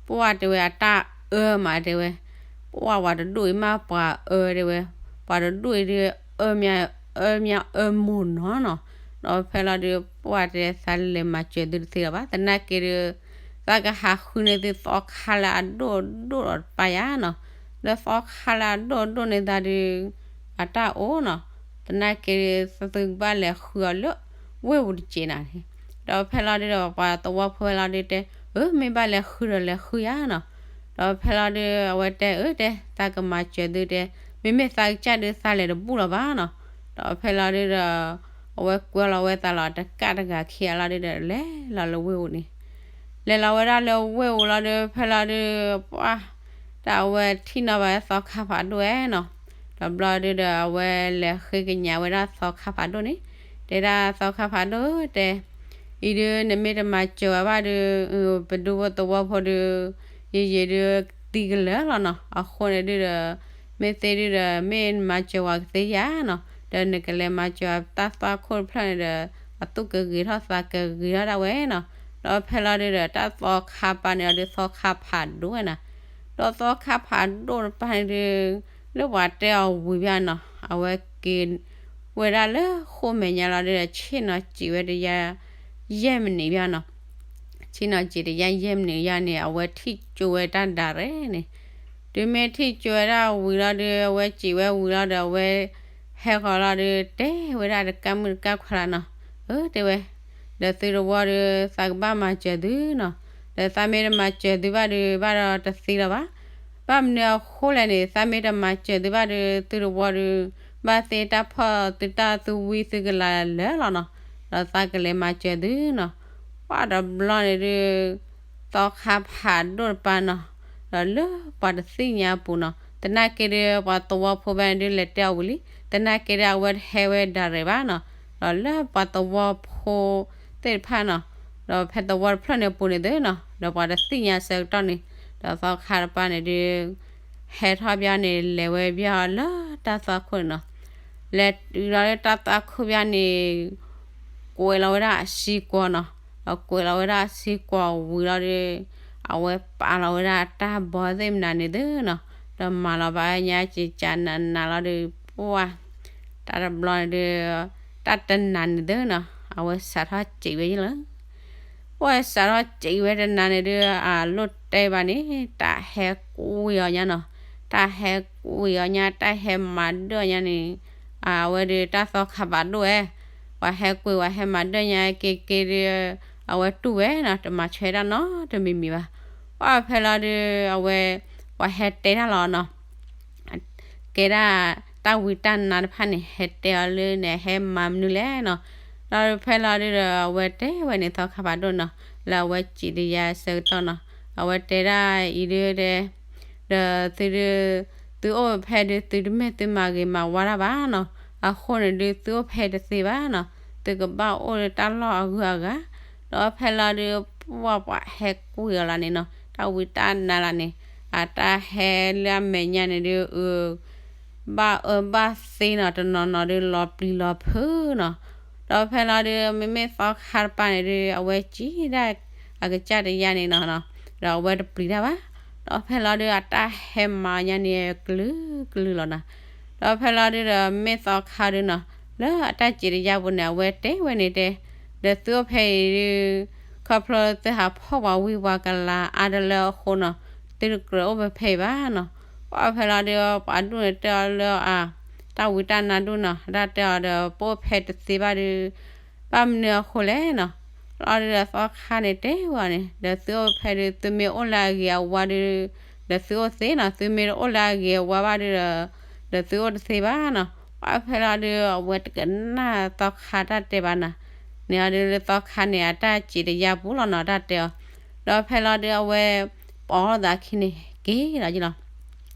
ပှၢ်တဲဝဲ အတၢ်အၢမး တဲဝဲ, ပှၢ်ဝဲတဒူၣ်အံၤမး ပှၤအၢတဲဝဲ, ပှၤတဒူၣ်အံၤဒုး အၢမး, အၢမးအၢမိၢ်နီၤနီၤ. ဒီးဖဲလီၤဒုး ပှၢ်တဲ သးလဲၤမၤစၢၤသုတသ့လၢၤဘၣ်, သနာ်က့ဒုး သးကဟးဃုန့ၢ်သုသီခါလၢအဒိၣ်ဒိၣ်ဒီးတပၢ်ယါနီၤ, လၢသီခါလၢအဒိၣ်ဒိၣ်န့ၣ်သးဒုး အတၢ်အိၣ်နီၤ, သနာ်က့ဒုး သုကဘၣ်လဲၤဃုအီၤလၢ ဝ့ၢ်ပူၤတက့ၢ်နၤ. ဒီးဖဲလီၤဒုးဒီး ပှၤသဝီဖိလီၤဒုးတဲ, အၢ မ့ၢ်ဘၣ်လဲၤဃုဒီးလဲၤဃုယါနီၤ. ဒီးဖဲလီၤဒုး အဝဲတဲ အၢ တဲ သးကမၤစၢၤသုတဲ, မ့မ့ၢ်သးကစၢ်ဒုး သးလဲၤတဘူၣ်လၢၤဘၣ်နီၤ. ဒီးဖဲလီၤဒုးဒီး အဝဲကွဲလီၤဝဲသးလီၤ တကၣ်တဂၤခံဂၤလီၤဒုးဒီး လဲၤလီၤလၢဝ့ၢ်ပူၤန့ၣ်, လဲၤလီၤဝဲဒၣ်လၢဝ့ၢ်ပူၤလီၤဒုး ဖဲလီၤဒုး ပှၢ် တၢ်အဝဲထံၣ်နီၣ်ဘၣ်သီခါဖးဒိၣ်ဝဲနီၤ. ဒီးဘျီဒုးဒီး အဝဲလဲၤဃ့ကညးဝဲဒၣ်သီခါဖးဒိၣ်န့ၣ်, တဲဒၣ်သီခါဖးဒိၣ်တဲ အံၤဒုး နမ့ၢ်တမၤစၢၤဝဲဘၣ်ဒုး ပဒူဖိသဝီဖိဒုး ယယံာ်ဒုးသံကလၢာ်လီၤနီၤ. အဃိန့ၣ်ဒုးဒီး မ့ၢ်သ့ဒုးဒီး မ့ၢ်နမၤစၢၤဝဲကသ့ဧါနီၤ, ဒီးနကလဲၤမၤစၢၤတၢ်သွၣ်ခိၣ်တဖျၢၣ်န့ၣ်ဒီး အသူၣ်ကဂ့ၤထီၣ်သးကဂ့ၤထီၣ်ဒၣ်ဝဲနီၤ. ဒီးဖဲလီၤဒုးဒီး တၢ်သီခါပၢ်န့ၣ်အီၤဒုး သီခါဖးဒိၣ်ဝဲနီၤ. ဒီးသီခါဖးဒိၣ်တပၢ်န့ၣ်ဒုး လၢပှၤတဲအီၤဝံၤဘၣ်နီၤ အဝဲက့ၤဝဲဒၣ်လၢဃိာ်မဲာ်ညါလီၤဒုးဒီး ဆ့ၣ်နီၤစံးဝဲတယါ ယဲၢ်မံးနံးဘၣ်နီၤ. ဆ့ၣ်နီၤစံးတယါယဲၢ်မံးနံးယါန့ၣ် အဝဲထံၣ်ကၠိဝဲတၢ်ဒၣ်ရဲၣ်န့ၣ်, တုၤမ့ၢ်ထံၣ်ကၠိဝဲဒၣ်ဝံၤလီၤဒုး အဝဲစံးဝဲဝံၤလီၤဒီး အဝဲဟဲဃီၤလီၤဒုး တဲဝဲဒၣ်တကၣ်မုၣ်တကၣ်ခွါလၢနီၤ, အၢ တဲဝဲ, ဒီးသုတဝီဒုး သးကဘၣ်မၤစၢၤသုနီၤ, ဒီးသးမ့ၢ်တမၤစၢၤသုဘၣ်ဒုး ဘၣ်ဒီးတသ့လၢၤဘၣ်. ဘၣ်မနုၤအဃိလဲၣ်န့ၣ် သးမ့ၢ်တမၤစၢၤသုဘၣ်ဒုး သုတဝီဒုး ဘၣ်သ့တၢ်ဖီၣ်သုတၢ်သူဝံသုကလၤလၢာ်လီၤနီၤ. ဒီးသးကလဲၤမၤစၢၤသုနီၤ. ပှၢ်တဘျီန့ၣ်ဒုး သီခါဖးဒိၣ်တပၢ်နီၤ, ဒီးလၢပှၤတသ့ၣ်ညါအပူၤနီၤ, သနာ်က့ဒုး ပှၤသဝီဖိဘၣ်န့ၣ်ဒုး လဲၤတဲအီၤဝံၤလံ, သနာ်က့ဒုး အဝဲတဟဲဝဲဒၣ်ရဲၣ်ဘၣ်နီၤ, ဒီးလၢပှၤသဝီဖိသ့ၣ်တဖၣ်နီၤ, ဒီးဖဲသဝီတဖျၢၣ်န့ၣ်အပူၤန့ၣ်သုနီၤ, ဒီးပှၤတသ့ၣ်ညါဆၢကတီၢ်န့ၣ်, ဒီးသီခါတပၢ်န့ၣ်ဒုး ဟဲထီၣ်ဘၣ်န့ၣ် လဲၤဝဲဘၣ်အီၤလၢတၢ်သွၣ်ခိၣ်န့ၣ်နီၤ, လဲၤတုၤလီၤလၢတၢ်သွၣ်ခိၣ်ဘၣ်န့ၣ် ကွဲးလီၤဝဲဒၣ်အဆံကွီၤနီၤ, ဒီးကွဲးလီၤဝဲဒၣ်အဆံကွီၤဝံၤလီၤဒီး အဝဲပာ်လီၤဝဲဒၣ်တၢ်ဘီသ့ၣ်မနုၤန့ၣ်သုနီၤ, ဒီးမၤလီၤဘၣ်ညါကကနးနးလီၤဒီး ပှၢ် တၢ်တဘျီန့ၣ်ဒုး တၢ်တနၤန့ၣ်သုနီၤ, အဝဲစးထီၣ်စံးဝဲယလၢ ပှၢ်စးထီၣ်စံးဝဲတနၤန့ၣ်ဒုး အလိၣ်တဲဘၣ်န့ၣ် တၢ်ဟဲကွံာ်အီၤညါနီၤ, တၢ်ဟဲကွံာ်အီၤညါ တၢ်ဟဲမၤဒၢၣ်ညါန့ၣ် အဝဲဒုးတၢ်သီခါဖးဒိၣ်ဝဲ, ပှၤဟဲကွံာ် ပှၤဟဲမၤဒၢၣ်ညါက့ၤက့ၤဒုး အဝဲတူၢ်ဝဲနီၤ, တမၤဆဲးတၢ်နီတမံၤမံၤဘၣ်. ပှၢ်ဖဲလီၤဒုး အဝဲ ပှၤဟဲတဲတၢ်လီၤနီၤ ကဲဒၣ်တၢ်ဝံတၢ်နါတဖၣ်န့ၣ် ဟဲတဲအီၤလၢန့ၣ် ဟဲမၤမနုၤလဲၣ်နီၤ. ဒီးဖဲလီၤဒုးဒီး အဝဲတဲဝဲန့ၣ် သီခါဖးဒိၣ်နီၤ, လၢအဝဲစံးတယါဆၢကတီၢ်နီၤ, အဝဲတဲဒၣ်အံၤဒုးတဲ ဒီးသုဒုး သုအိၣ်ဖဲဒုး သုတမ့ၢ်သုမၤဂ့ၤမၤဝါတၢ်ဘၣ်နီၤ, အဃိန့ၣ်ဒုး သုအိၣ်ဖဲတသ့ဘၣ်နီၤ, သုကဘၣ်အိၣ်လၢတၢ်လီၢ်အဂုၤအဂၤ. ဒီးဖဲလီၤဒုး ပှၢ်ပှၤဟဲကွံာ်အီၤလီၤန့ၣ်နီၤ, တၢ်ဝံတၢ်နါလီၤန့ၣ် အတၢ်ဟဲလၢအမဲာ်ညါန့ၣ်ဒုး အ ဘၣ်အၢဘၣ်သီနီၤ, တနီၤနီၤဒုးလီၤပျံၤလီၤဖုးနီၤ. ဒီးဖဲလီၤဒုး မ့မ့ၢ်သီခါတပၤန့ၣ်ဒုး အဝဲစံးဒၣ်အကစၢ်တယါန့ၣ်နီၤ, ဒီးအဝဲတပျံၤတၢ်ဘၣ်. ဒီးဖဲလီၤဒုး အတၢ်ဟဲမၤညါန့ၣ်ကလုာ်ကလုာ်လီၤနီၤ. ဒီးဖဲလီၤဒုးဒီး မ့ၢ်သီခါဒုးနီၤ, လၢအတၢ်စံးတယါပူၤန့ၣ် အဝဲတဲဝဲန့ၣ်တဲ, ဒီးသုအိၣ်ဖဲအံၤဒုး ခီဖျိသုဟးဖီၣ်ပှၤဝံပှၤကလၤအါတလၢအဃိနီၤ, သုတကြၢးအိၣ်ဖဲဖဲအံၤဘၣ်နီၤ. ပှၢ်ဖဲလီၤဒုး ပှၤဒူၣ်န့ၣ်တဲအီၤလၢအ တၢ်ဝံတၢ်နါဒူၣ်နီၤ, တၢ်တဲအီၤဒီး ပအိၣ်ဖဲတသ့ဘၣ်ဒုး ဘၣ်မနုၤအဃိလဲၣ်နီၤ. လီၤဒုးဒီးသီခါန့ၣ်တဲဝဲန့ၣ် ဒီးသုအိၣ်ဖဲဒုး သုမ့ၢ်အိၣ်လၢအဂ့ၤအဝါဒုး ဒီးသုအိၣ်သ့နီၤ, သုမ့ၢ်တအိၣ်လၢအဂ့ၤအဝါဘၣ်ဒုးဒီး ဒီးသုအိၣ်တသ့ဘၣ်နီၤ. ပှၢ်ဖဲလီၤဒုး အဝဲတကနၣ်သီခါတၢ်တဲဘၣ်နီၤ, န့ၣ်အီၤဒုးလၢသီခါန့ၣ် အတၢ်စံးတယါပူၤလီၤနီၤ တၢ်တဲအီၤ. ဒီးဖဲလီၤဒုး အဝဲပိာ်လိာ်သးခံန့ၣ် က့ၤလီၤယလီၤ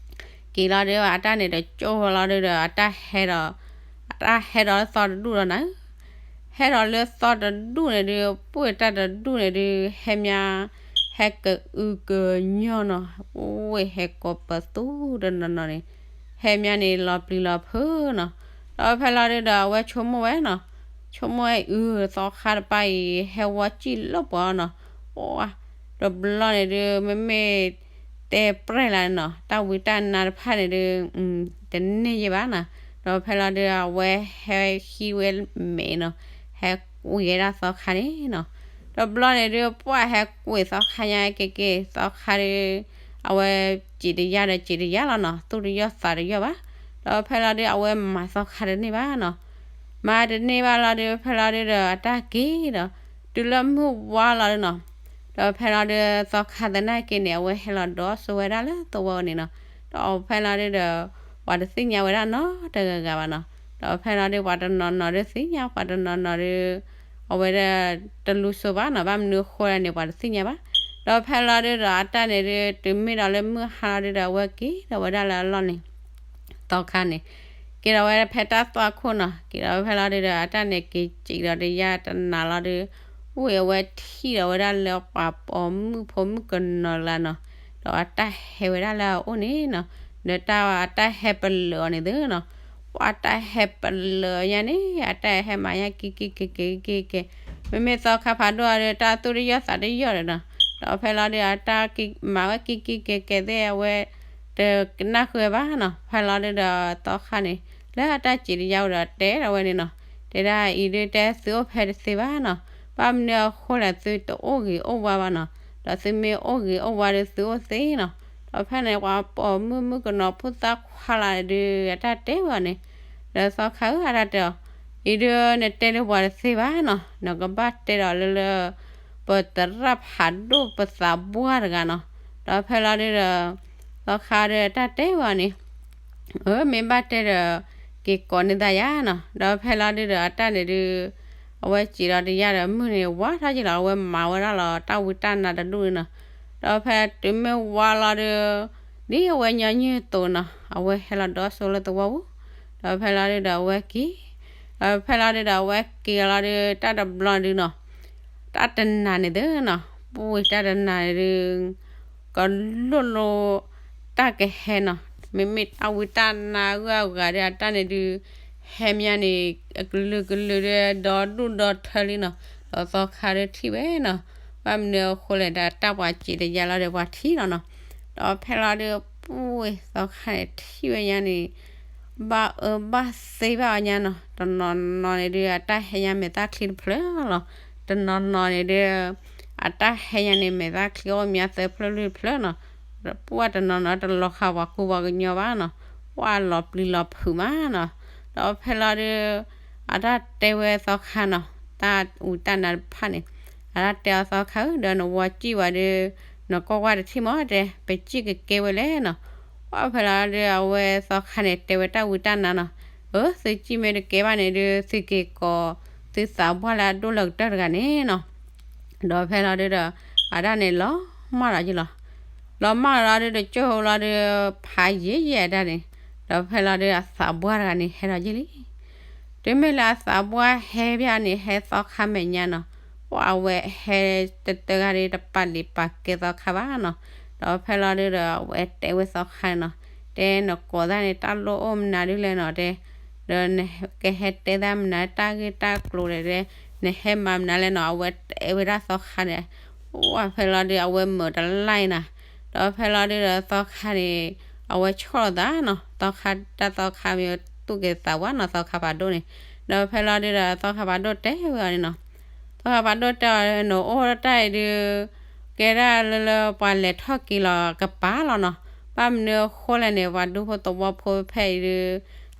က့ၤလီၤဒုး အတၢ်န့ၣ်တကၠိၢ်လီၤဒုးဒီး အတၢ်ဟဲဒီး အတၢ်ဟဲဒီးလၢသီတဒူၣ်လီၤနၤ, ဟဲဒီးလၢသီတဒူၣ်န့ၣ်ဒုး ပှၢ်တၢ်တဒူၣ်န့ၣ်ဒုး ဟဲမး ဟဲကအုကညီၢ်နီၤ, ဝ့ၢ်ဟဲကိးပသူတနီၤနီၤန့ၣ်, ဟဲမးန့ၣ်လီၤပျံၤလီၤဖုးနီၤ. ဒီးဖဲလီၤဒုဒီးအဝဲဆိကမိၣ်ဝဲနီၤ, ဆိကမိၣ်ဝဲအု သီခါတပၤအံၤ ဟဲဝီစံၣ်လၢပှၤနီၤ, တဘျီန့ၣ်ဒု မ့မ့ၢ်တဲပြဲၢ်လၢ်နီၤ, တၢ်ဝံတၢ်နါတဖၣ်န့ၣ်ဒု တန့ၢ်ယဲၢ်ဘၣ်နီၤ. ဒီးဖဲလီၤဒု အဝဲဟဲဟံးဝဲမဲာ်နီၤ, ဟဲကွံာ်ဝဲဒၣ်သီခါန့ၣ်နီၤ. တဘျီန့ၣ်ဒု ပှၢ်ဟဲကွံာ်သီခါညါက့ၤက့ၤ သီခါဒု အဝဲစံးတယၢ်ဒီးစံးတယၢ်လီၤနီၤ, သူၣ်တယီၢ်သးတယီၢ်ဘၣ်. ဒီးဖဲလီၤဒု အဝဲမၤသီခါတန့ၢ်ဘၣ်နီၤ. မၤတန့ၢ်ဘၣ်လီၤဒု ဖဲလီၤဒုဒီးအတၢ်က့ၤဒီး တုၤလၢမုၢ်ဝါလီၤဒုနီၤ. ဒီးဖဲလီၤဒု သီခါသနာ်က့န့ၣ် အဝဲဟဲလီၤဒီးစိဝဲဒၣ်လၢသဝီန့ၣ်နီၤ. ဒီးဖဲလီၤဒုဒီး ပှၤတသ့ၣ်ညါဝဲဒၣ်နီတဂၤဂၤဘၣ်နီၤ. ဒီးဖဲလီၤဒု ပှၤတနီၤနီၤဒုသ့ၣ်ညါ, ပှၤတနီၤနီၤဒု အဝဲဒၣ်တလူၤစိဘၣ်နီၤ, ဘၣ်မနုၤအဃိလဲၣ်န့ၣ် ပှၤတသ့ၣ်ညါဘၣ်. ဒီးဖဲလီၤဒုဒီးအတၢ်န့ၣ်ဒု တုၤမ့ၢ်ဒီးလၢမုၢ်ဟါလီၤဒုဒီး အဝဲက့ၤဒီးဝဲဒၣ်လၢအလီၢ်န့ၣ် သီခါန့ၣ် က့ၤဒီးဝဲဖဲတၢ်သွၣ်ခိၣ်နီၤ, က့ၤဒီးဝဲဖဲလီၤဒုဒီး အတၢ်န့ၣ်က့ၤစံးဒီးတယၢ်တနၤလီၤဒု ဝ့ၢ်အဝဲထံၣ်ဒီးဝဲဒၣ်လၢပှၤပိာ်မုၣ်ဖိမုၣ်ကနီၤလၢနီၤ, ဒီးအတၢ်ဟဲဝဲဒၣ်လၢအအိၣ်န့ၣ်နီၤ, ဒီးတၢ်အတၢ်ဟဲပလၢာ်အီၤန့ၣ်သ့နီၤ, ပှၤတၢ်ဟဲပလၢာ်အီၤညါန့ၣ် အတၢ်ဟဲမၤညါက့ၤက့ၤက့ၤက့ၤက့ၤက့ၤ, မ့မ့ၢ်သီခါဖးဒိၣ်အီၤဒီး တၢ်သူၣ်တယီၢ်သးတယီၢ်ဒီးနီၤ, ဒီးဖဲလီၤဒု အတၢ်မၤဝဲက့ၤက့ၤက့ၤက့ၤသ့ၣ်အဝဲ တကနၣ်ဃုာ်ဝဲဘၣ်နီၤ. ဖဲလီၤဒုဒီးသီခါန့ၣ် လၢအတၢ်စံးတယၢ်ဝဲဒီးတဲဒီးဝဲန့ၣ်နီၤ, တဲဒၣ်အံၤဒုတဲသုအိၣ်ဖဲတသ့ဘၣ်နီၤ, ဘၣ်မနုၤအဃိလဲၣ်သုတအိၣ်ဂ့ၤအိၣ်ဝါဘၣ်နီၤ, ဒီးသုမ့ၢ်အိၣ်ဂ့ၤအိၣ်ဝါဒုသုအိၣ်သ့နီၤ. ဒီးဖဲန့ၣ် ပှၤပိာ်မုၣ်မုၣ်ကနီၤဖိသၣ်ခွါလၢ်ဒု အတၢ်တဲဝဲအီၤန့ၣ်, ဒီးသီခါဧၢ အတၢ်တဲအီၤ, အံၤဒုနတဲဒုပှၤတသ့ဘၣ်နီၤ, နကဘၣ်တဲဒီးလၢလၢ ပသရၣ်ဖးဒိၣ်ပသးပှၢ်တဂၤနီၤ. ဒီးဖဲလီၤဒုဒီး သီခါဒုတၢ်တဲဝဲအီၤန့ၣ်, အၢ မ့ၢ်ဘၣ်တဲဒီး က့ၤကိးန့ၢ်သးယါနီၤ. ဒီးဖဲလီၤဒုဒီးအတၢ်န့ၣ်ဒု အဝဲစံးဒီးတယၢ်ဒီးမုၢ်န့ၣ်ဝါထီၣ်က့ၤလီၤ, အဝဲမၤဝဲဒၣ်လီၤတၢ်ဝံတၢ်နါတဒူၣ်န့ၣ်နီၤ. ဒီးဖဲတုၤမ့ၢ်ဝါလီၤဒု ဒ်အဝဲညီနုၢ်အသိးနီၤ, အဝဲဟဲလီၤဒီးစိလၢသဝီပူၤ, ဒီးဖဲလီၤဒုဒီးအဝဲက့ၤ, ဒီးဖဲလီၤဒုဒီးအဝဲက့ၤလီၤဒု တၢ်တဘျီဒုနီၤ တၢ်တနၤန့ၣ်သ့နီၤ, ပူၤဝံၤတၢ်တနၤန့ၣ်ဒု ကလိၣ်လိၣ်တၢ်ကဟဲနီၤ, မ့မ့ၢ်တၢ်ဝံတၢ်နါဂုၤအဂၤဒီးအတၢ်န့ၣ်ဒု ဟဲမးန့ၣ် အကလုာ်ကလုာ်ဒီးဒီဒူၣ်ဒီထၢလံနီၤ, ဒီးသီခါဒုထံၣ်ဝဲနီၤ, ဘၣ်မနုၤအဃိလဲၣ်ဒီးတၢ်ပှၤစံးတယၢ်လီၤဒီးပှၤထံၣ်လီၤနီၤ, ဒီးဖဲလီၤဒု ပူၤဝံၤသီခါန့ၣ်ထံၣ်ဝဲညါန့ၣ် ဘၣ်အၢဘၣ်သီဘၣ်အီၤညါနီၤ, တနီၤနီၤန့ၣ်ဒု အတၢ်ဟဲညါမဲာ်သၣ်ချံတဖျၢၣ်လီၤ, တနီၤနီၤန့ၣ်ဒု အတၢ်ဟဲညါန့ၣ် မဲာ်သၣ်ချံအိၣ်မးသၢဖျၢၣ်လွံၢ်ဖျၢၣ်နီၤ, ပှၢ်တနီၤနီၤတလီၤဃာ်ပှၤကူပှၤကညီဘၣ်နီၤ, ပှၢ်လီၤပျံၤလီၤဖုးမးနီၤ, ဒီးဖဲလီၤဒု အတၢ်တဲဝဲသီခါနီၤ, တၢ်ဝံတၢ်နါတဖၣ်န့ၣ်, အတၢ်တဲအီၤသီခါဧၢ ဒီးနဝီစံၣ်ဝဲဒု နကွၢ်ကွၢ်တထံၣ်မးတဲ ပစံၣ်ကကဲဝဲလဲၣ်နီၤ, ပှၢ်ဖဲလီၤဒုအဝဲသီခါန့ၣ် တဲဝဲတၢ်ဝံတၢ်နါနီၤ, အၢ သုစံၣ်မ့ၢ်တကဲဘၣ်န့ၣ်ဒု သုက့ၤကိး သုသးပှၢ်လၢအဒိၣ်လၢကတၢၢ်တဂၤန့ၣ်နီၤ, ဒီးဖဲလီၤဒုဒီး အတၢ်န့ၣ်လီၤမၢ်လီၤယလီၤ, လီၤမၢ်လီၤဒုဒီးကၠိလီၤဒု ဖးယံာ်ယံာ်အတၢ်န့ၣ်, ဒီးဖဲလီၤဒုအသးပှၢ်တဂၤန့ၣ် ဟဲလီၤယလံ တုၤမ့ၢ်လၢအသးပှၢ်ဟဲဘၣ်န့ၣ် ဟဲသီခါမဲာ်ညါနီၤ, ပှၢ်အဝဲဟဲတတၢ်ဂၤဒုတပာ်လံာ်ပာ်ကဲသီခါဘၣ်နီၤ, ဒီးဖဲလီၤဒုဒီး အဝဲတဲဝဲသီခါန့ၣ်နီၤ, တဲနကိးသၣ်န့ၣ် တၢ်လိၣ်အိၣ်မနုၤဒုလဲၣ်နီၤတဲ, ဒီးနကဟဲတဲသၣ်မနုၤတၢ်ဂ့ၢ်တၢ်ကျိၤလဲၣ်တဲ, နဟဲမၤမနုၤလဲၣ်နီၤ, အဝဲတဲဝဲဒၣ်သီခါန့ၣ်, ပှၢ်ဖဲလီၤဒုအဝဲမၢတလါအံၤနီၤ, ဒီးဖဲလီၤဒုဒီးသီခါန့ၣ် အဝဲဆီၣ်လီၤသးနီၤ, သီခါတၢ်သီခါမ့ၢ်သူၣ်က့ၤသးဝါနီၤ သီခါဖးဒိၣ်န့ၣ်, ဒီးဖဲလီၤဒုဒီးသီခါဖးဒိၣ်တဲဝဲအီၤန့ၣ်နီၤ, သီခါဖးဒိၣ်တဲအီၤ နအိၣ်တၢ်အံၤဒု ကဲဒၣ်လၢလၢပှၤလဲၤထီၣ်က့ၤလီၤကပၤလီၤနီၤ, ဘၣ်မနုၤအဃိလဲၣ်န့ၣ် ပှၤဒူဖိသဝီဖိဖဲအံၤဒု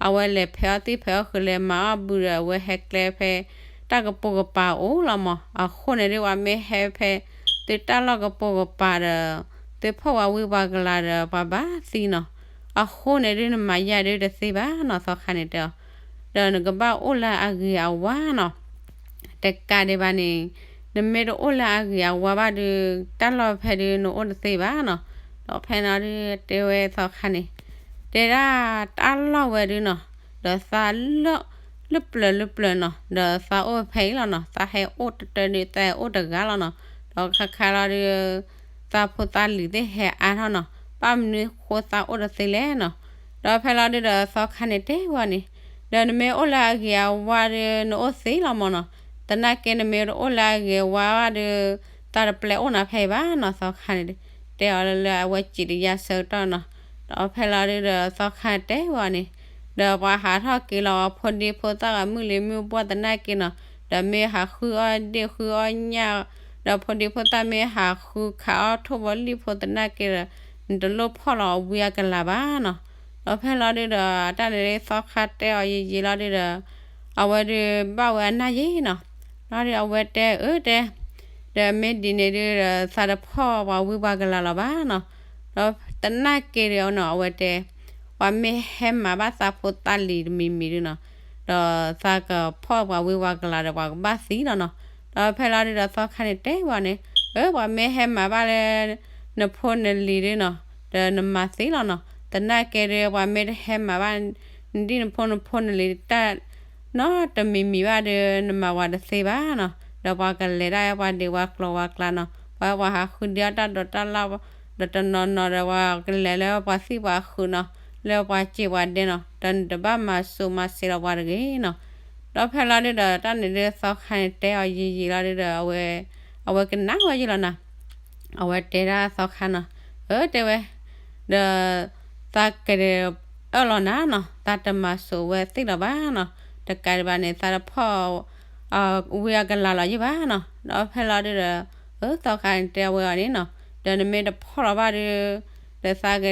အဝဲလဲၤဖဲးအီၣ်သံၣ်ဖဲးအီၣ်ဃုာ်လဲၤမၤအီၣ်ဘုဒီး အဝဲဟဲကျဲဖဲ တၢ်ကပိာ်ကပၤအိၣ်လီၤမး, အဃိန့ၣ်ဒု ပှၤမ့ၢ်ဟဲဖဲ သုတၢ်လီၢ်ကပိာ်ကပၤဒီး သုဖီၣ်ပှၤဝံပှၤကလၤဒီး ပှၤဘၣ်သံနီၤ, အဃိန့ၣ်ဒု နမၤယၤဒုတသ့ဘၣ်နီၤ သီခါန့ၣ်တဲအီၤ, ဒီးနကဘၣ်အိၣ်လၢအဂ့ၤအဝါနီၤ, တကးဒံးဘၣ်န့ၣ် နမ့ၢ်တအိၣ်လၢအဂ့ၤအဝါဘၣ်ဒု တၢ်လီၢ်ဖဲဒု နအိၣ်တသ့ဘၣ်နီၤ, ဒီးဖဲန့ၣ်ဒု တဲဝဲသီခါန့ၣ် တဲဒၣ်တၢ်လီၢ်ဝဲဒုနီၤ, ဒီးသးလၢ လၢပျၢၤလၢပျၢၤနီၤ, ဒီးသးအိၣ်ဖဲအံၤလီၤနီၤ, သးဟဲအိၣ်တတၢဒု သးဟဲအိၣ်တဂၤလီၤနီၤ, ဒီးခါခါလီၤဒု သးဖိသးလံၤသ့ၣ်ဟဲအါထီၣ်နီၤ, ဘၣ်မနုၤဃိသးအိၣ်တသ့လဲၣ်နီၤ. ဒီးဖဲလီၤဒုဒီးသီခါန့ၣ်တဲဝဲအီၤန့ၣ်, ဒီးနမ့ၢ်အိၣ်လၢအဂ့ၤအဝါဒီး နအိၣ်သ့လီၤမၢ်နီၤ. သနာ်က့နမ့ၢ်တအိၣ်လၢအဂ့ၤအဝါဘၣ်ဒီး သးတပျဲအိၣ်နၤဖဲအံၤဘၣ်နီၤ, သီခါန့ၣ် တဲအီၤလၢအဝဲစံးတယါဆၢကတီၢ်နီၤ. ဒီးဖဲလီၤဒုဒီးသီခါတဲဝဲအီၤန့ၣ်, ဒီးပှၤဟးထီၣ်က့ၤလီၤအဖိဒံဖိသၣ်ဂၤမုၢ်လံၤမုၢ်ပှၢ်သနာ်က့နီၤ, ဒီးမ့ၢ်ဟးဃုအီၣ်ဒ့ၣ်ဃုအီၣ်ညၣ်, ဒီးဖိဒံဖိသၣ်မ့ၢ်ဟးဃုခးအီၣ်ထိၣ်ဖိလံၣ်ဖိသနာ်က့ဒီး နတလိၣ်ဖီၣ်လီၤအဝံအကလၤဘၣ်နီၤ. ဒီးဖဲလီၤဒုဒီး တၢ်န့ၣ်သီခါတဲအီၤယံာ်ယံာ်လီၤဒုဒီး အဝဲဒုးဘၣ်ဝဲအနၢ်ယံာ်နီၤ. လီၤဒုးအဝဲတဲအၢတဲ, ဒီးမ့ၢ်ဒ်န့ၣ်ဒုဒီး သးတဖီၣ်ပှၤဝံပှၤကလၤလီၤဘၣ်နီၤ. ဒီးသနာ်က့ဒီးနီၤ အဝဲတဲ, ပှၤမ့ၢ်ဟဲမၤဘၣ်သးဖိသးလံၤတမံၤမံၤဒုနီၤ, ဒီးသးကဖီၣ်ပှၤဝံပှၤကလၤဒီးပှၤကဘၣ်သံလီၤနီၤ. ဒီးဖဲလီၤဒုဒီးသီခါန့ၣ်တဲဝဲအီၤန့ၣ်, အၢ ပှၤမ့ၢ်ဟဲမၤဘၣ်လၢ နဖိနလံၤဒုနီၤ, ဒီးနမၤသ့လီၤနီၤ. သနာ်က့ဒီး ပှၤမ့ၢ်တဟဲမၤဘၣ် နဒ်နဖိနဖိနလံၤတၢ် နီတမံၤမံၤဘၣ်ဒီး နမၤဝဲတသ့ဘၣ်နီၤ. ဒီးပှၤကလဲၤဒၣ်ပှၤဒံးပှၤကျိၤပှၤကျါနီၤ, ပှၤပှၤဟးဃုဒံးအီၣ်တၢ်ဒိးတၢ်လၣ် ဒီးတနီၤနီၤဒီး ပှၤကလဲၤလၢပှၤသံၣ်ပှၤဃုာ်နီၤ, လၢပှၤစံးပှၤဒဲနီၤ, ဒီးနတဘၣ်မၤစိၤမၤစဲးလီၤပှၤတဂ့ၤနီၤ. ဒီးဖဲလီၤဒုဒီး တၢ်န့ၣ်ဒုသီခါန့ၣ်တဲအီၤယံာ်ယံာ်လီၤဒုဒီး အဝဲ အဝဲကနၣ်ဝဲယံာ်လီၤနီၤ. အဝဲတဲဒၣ်သီခါနီၤ, အၢ တဲဝဲ, ဒီး သးကဒဲးအၢၣ်လီၤနၤနီၤ, သးတမၤစိၤဝဲသ့ၣ်လီၤဘၣ်နီၤ, တကးဒံးဘၣ်န့ၣ် သးတဖီၣ် ဝံအကလၤလီၤယံာ်ဘၣ်နီၤ. ဒီးဖဲလီၤဒုဒီး အၢ သီခါန့ၣ်တဲဝဲအီၤန့ၣ်နီၤ, ဒီးနမ့ၢ်တဖီၣ်လီၤဘၣ်ဒီး ဒီးသးက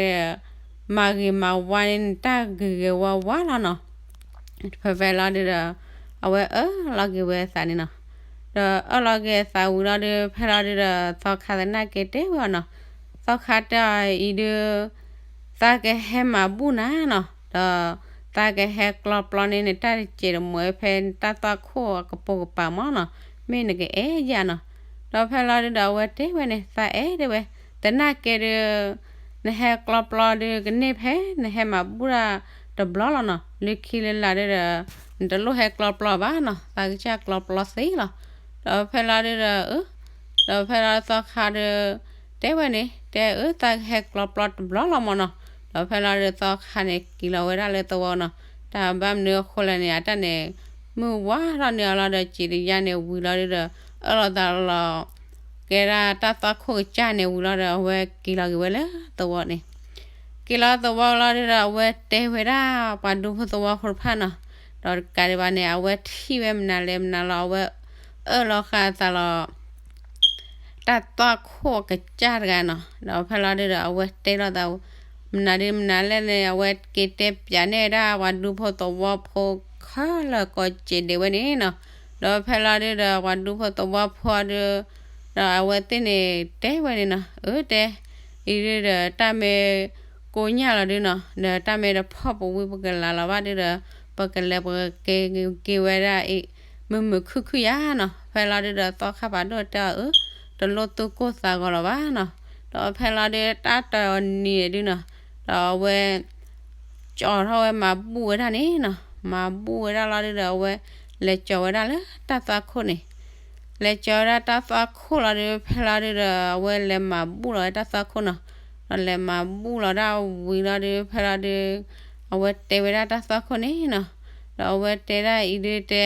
မၤဂ့ၤမၤဝါန့ၣ် နတၢ်ဂ့ၤဂ့ၤဝါဝါလီၤနီၤ. ဖဲဖဲလီၤဒုဒီး အဝဲအၢၣ်လီၤက့ၤဝဲအသးန့ၣ်နီၤ. ဒီးအၢၣ်လီၤက့ၤအသးဝံၤလီၤဒု ဖဲလီၤဒုဒီး သီခါသနာ်က့တဲဝဲအီၤနီၤ, သီခါတဲအီၤအံၤဒု သးကဟဲမၤဘူၣ်နၤနီၤ, ဒီးသးကဟဲကျီပျီန့ၢ်နတၢ်တစဲးတမှဲၤဖဲနတၢ်သွၣ်ခိၣ် အကပိာ်ကပၤမၢ်နီၤ, မ့ၢ်နကအဲၣ်ယၤနီၤ. ဒီးဖဲလီၤဒုဒီး အဝဲတဲဝဲန့ၣ် သးအဲၣ်တဲဝဲ, သနာ်က့ဒု နဟဲကျီပျီဒု ကန့ၢ်ဖဲ နဟဲမၤဘူၣ်တၢ်တဘျီလီၤနီၤ, လၢခံလၢလာ်ဒုဒီး နတလိၣ်ဟဲကျီပျီဘၣ်နီၤ, သးကစၢ်ကျီပျီသ့လီၤ. ဒီးဖဲလီၤဒုဒီး အၢ ဒီးဖဲလီၤသီခါဒု တဲဝဲန့ၣ် တဲအၢ သးကဟဲကျီပျီတဘျီလီၤမၢ်နီၤ. ဒီးဖဲလီၤဒုသီခါန့ၣ် က့ၤလီၤဝဲဒၣ်လၢသဝီနီၤ, တၢ်ဘၣ်မနုၤအဃိလဲၣ်န့ၣ် အတၢ်န့ၣ် မုၢ်ဝါထီၣ်န့ၢ်အီၤလီၤဒီး စံးတယါန့ၣ်ဝံၤလီၤဒုဒီး အၢၣ်လီၤသးလီၤ ကဲဒၣ်တၢ်သွၣ်ခိၣ်ကစၢ်န့ၣ်ဝံၤလီၤဒီး အဝဲက့ၤလီၤက့ၤဝဲလၢသဝီန့ၣ် က့ၤလီၤသဝီလီၤဒုဒီး အဝဲတဲဝဲဒၣ်ပှၤဒူဖိသဝီဖိတဖၣ်နီၤ, ဒီးတကးဒံးဘၣ်န့ၣ် အဝဲထံၣ်ဝဲမနုၤလဲၣ်မနုၤလီၤ အဝဲအၢၣ်လီၤဃာ်အသးလီၤ တၢ်သွၣ်ခိၣ်အကစၢ်တဂၤနီၤ. ဒီးဖဲလီၤဒုဒီး အဝဲတဲလိာ်သး မနုၤဒုမနုၤလဲၣ်န့ၣ် အဝဲက့ၤတဲပၠးန့ၢ်ဝဲဒၣ်ပှၤဒူဖိသဝီဖိခဲလၢာ်ကိးစဲးဒဲးဝဲန့ၣ်နီၤ. ဒီးဖဲလီၤဒုဒီး ပှၤဒူဖိသဝီဖိဒု ဒီးအဝဲသ့ၣ်န့ၣ်တဲဝဲန့ၣ်နီၤ, အၢ တဲ အံၤဒုဒီး တၢ်မ့ၢ်ကိညၢ်လီၤဒုနီၤ, ဒီးတၢ်မ့ၢ်တဖီၣ်ပဝံပကလၤလီၤဘၣ်ဒုဒီး ပကလဲၤပကက့ၤက့ၤဝဲဒၣ်အံၤ မုာ်မုာ်ခုၣ်ခုၣ်ယါနီၤ. ဖဲလီၤဒုဒီး သီခါဖးဒိၣ်တဲအီၤ အၢ တလိၣ်သူၣ်ကိၢ်သးဂီၤလီၤဘၣ်နီၤ. ဒီးဖဲလီၤဒုတၢ်တနံၤဒုနီၤ, ဒီးအဝဲ ကၠီထီၣ်ဝဲမၤဘူၣ်ဝဲဒၣ်န့ၣ်နီၤ, မၤဘူၣ်ဝဲဒၣ်လီၤဒုဒီး အဝဲလဲၤကၠီဝဲဒၣ်လၢတၢ်သွၣ်ခိၣ်န့ၣ် လဲၤကၠီဝဲဒၣ်တၢ်သွၣ်ခိၣ်လီၤဒု ဖဲလီၤဒုဒီး အဝဲလဲၤမၤဘူၣ်လီၤဝဲတၢ်သွၣ်ခိၣ်နီၤ. ဒီးလဲၤမၤဘူၣ်လီၤဒၣ်ဝံၤလီၤဒု ဖဲလီၤဒု အဝဲတဲဝဲဒၣ်တၢ်သွၣ်ခိၣ်န့ၣ်နီၤ, ဒီးအဝဲတဲဒၣ်အံၤဒုတဲ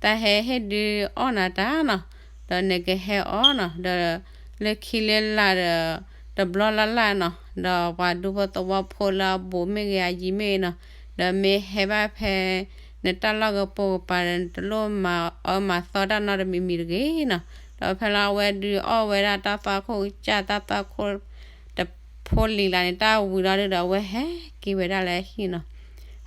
တၢ်ဟဲဟ့ၣ်ဒုအီၣ်နၤတၢ်နီၤ, ဒီးနကဟဲအီၣ်နီၤ, ဒီးလၢခံလၢလာ်ဒီး တဘျီလၢ်လၢ်နီၤ, ဒီးပှၤဒူဖိသဝီဖိလၢအဘူးမ့ၢ်ဂ့ၤအယံၤမ့ၢ်ဂ့ၤနီၤ, ဒီးမ့ၢ်ဟဲဘၣ်ဖဲ နတၢ်လီၢ်ကပိာ်ကပၤဒီး နတလိၣ်မၤအၢမၤသီတၢ်နီတမံၤမံၤတဂ့ၤနီၤ. ဒီးဖဲလီၤအဝဲဒုးအီၣ်ဝဲဒၣ်တၢ်သွၣ်ခိၣ်ကစၢ်တၢ်သွၣ်ခိၣ် တဖိလံၤလၢ်န့ၣ် တၢ်ဝံၤလီၤဒုဒီး အဝဲဟဲက့ၤဝဲဒၣ်လၢဟံၣ်နီၤ,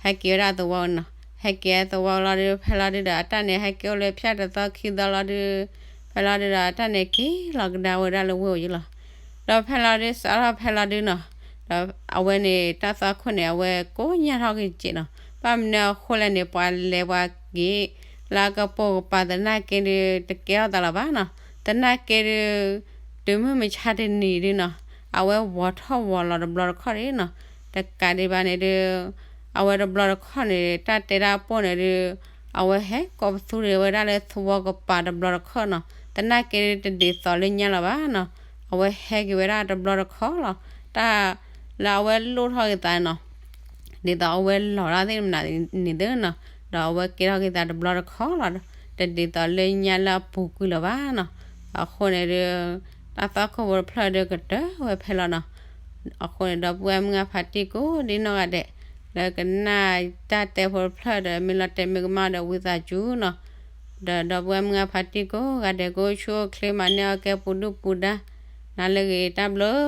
ဟဲက့ၤဝဲဒၣ်သဝီနီၤ, ဟဲက့ၤသဝီလီၤဒု ဖဲလီၤဒုဒီး အတၢ်န့ၣ် ဟဲက့ၤအိၣ်လၢဖၠၣ်တသီခံသီလီၤဒု ဖဲလီၤဒုဒီး အတၢ်န့ၣ်က့ၤလီၤကဒါဝဲဒၣ်လၢဝ့ၢ်အံၤလီၤ. ဒီးဖဲလီၤဒု စးထီၣ်ဖဲလီၤဒုနီၤ, ဒီးအဝဲန့ၣ် တၢ်သွၣ်ခိၣ်န့ၣ် အဝဲကိညၢ်ထီၣ်က့ၤစဲးနီၤ, ဘၣ်မနုၤအဃိလဲၣ်န့ၣ် ပှၤလဲၤပှၤက့ၤ လၢအကပိာ်ကပၤသနာ်က့ဒု တကဲထီၣ်သးလၢၤဘၣ်နီၤ, သနာ်က့ဒု တုၤမုၢ်မဆါတနံၤဒုနီၤ, အဝဲဝီၤထီၣ်ဝီၤလီၤတဘျီတခီၣ်ဒုနီၤ, တကးဒံးဘၣ်န့ၣ်ဒု အဝဲတဘျီတခီၣ်န့ၣ် တၢ်တဲတၢ်ပိၢ်န့ၣ်ဒု အဝဲဟဲကိးပသူဒံးဝဲဒၣ်လၢသဝီကပၤတဘျီတခီၣ်နီၤ, သနာ်က့ဒု တဒ်သိးလၢညါလၢၤဘၣ်နီၤ, အ အဝဲဟဲက့ၤဝဲဒၣ်တဘျီတခီလီၤ. တၢ်လၢအဝဲလိၣ်ထီၣ်က့ၤသးနီၤ ဒ်သိးအဝဲလီၤတၢ်သ့ၣ်မနုၤန့ၣ်သ့နီၤ, ဒီးအဝဲကဲထီၣ်က့ၤသးတဘျီတခီလီၤ. တဒ်သိးလၢညါလၢအပူၤကွံာ်လၢၤဘၣ်နီၤ. အဃိန့ၣ်ဒီး တၢ်သီခိၣ်ဖိတဖျၢၣ်ဒီးကတၢၢ်ဝဲဖဲလီၤနီၤ. အဃိန့ၣ် ဒီပုၢ်ဝဲၢ်မုၢ်ဂၢ်ဖါတံၢ်ကိးဒ်နီၢ်ဂၤဒဲး လၢကနၣ်တၢ်တဲဖိတဖျၢၣ်ဒီး မ့ၢ်လီၤတဲာ်မ့ၢ်ကမၣ်ဒီးဝံသးစူၤနီၤ. ဒီးဒီပုၢ်ဝဲၢ်မုၢ်ဂၢ်ဖါတံၢ်ကိးဂၤဒဲး ကအိၣ်ဆူၣ်အိၣ်ချ့ မၤန့ၢ်အီၣ်ကဲပူၤဒုၣ်ပူၤဒါ နၤလၢအဂ့ၤ တၢ်ဘျုး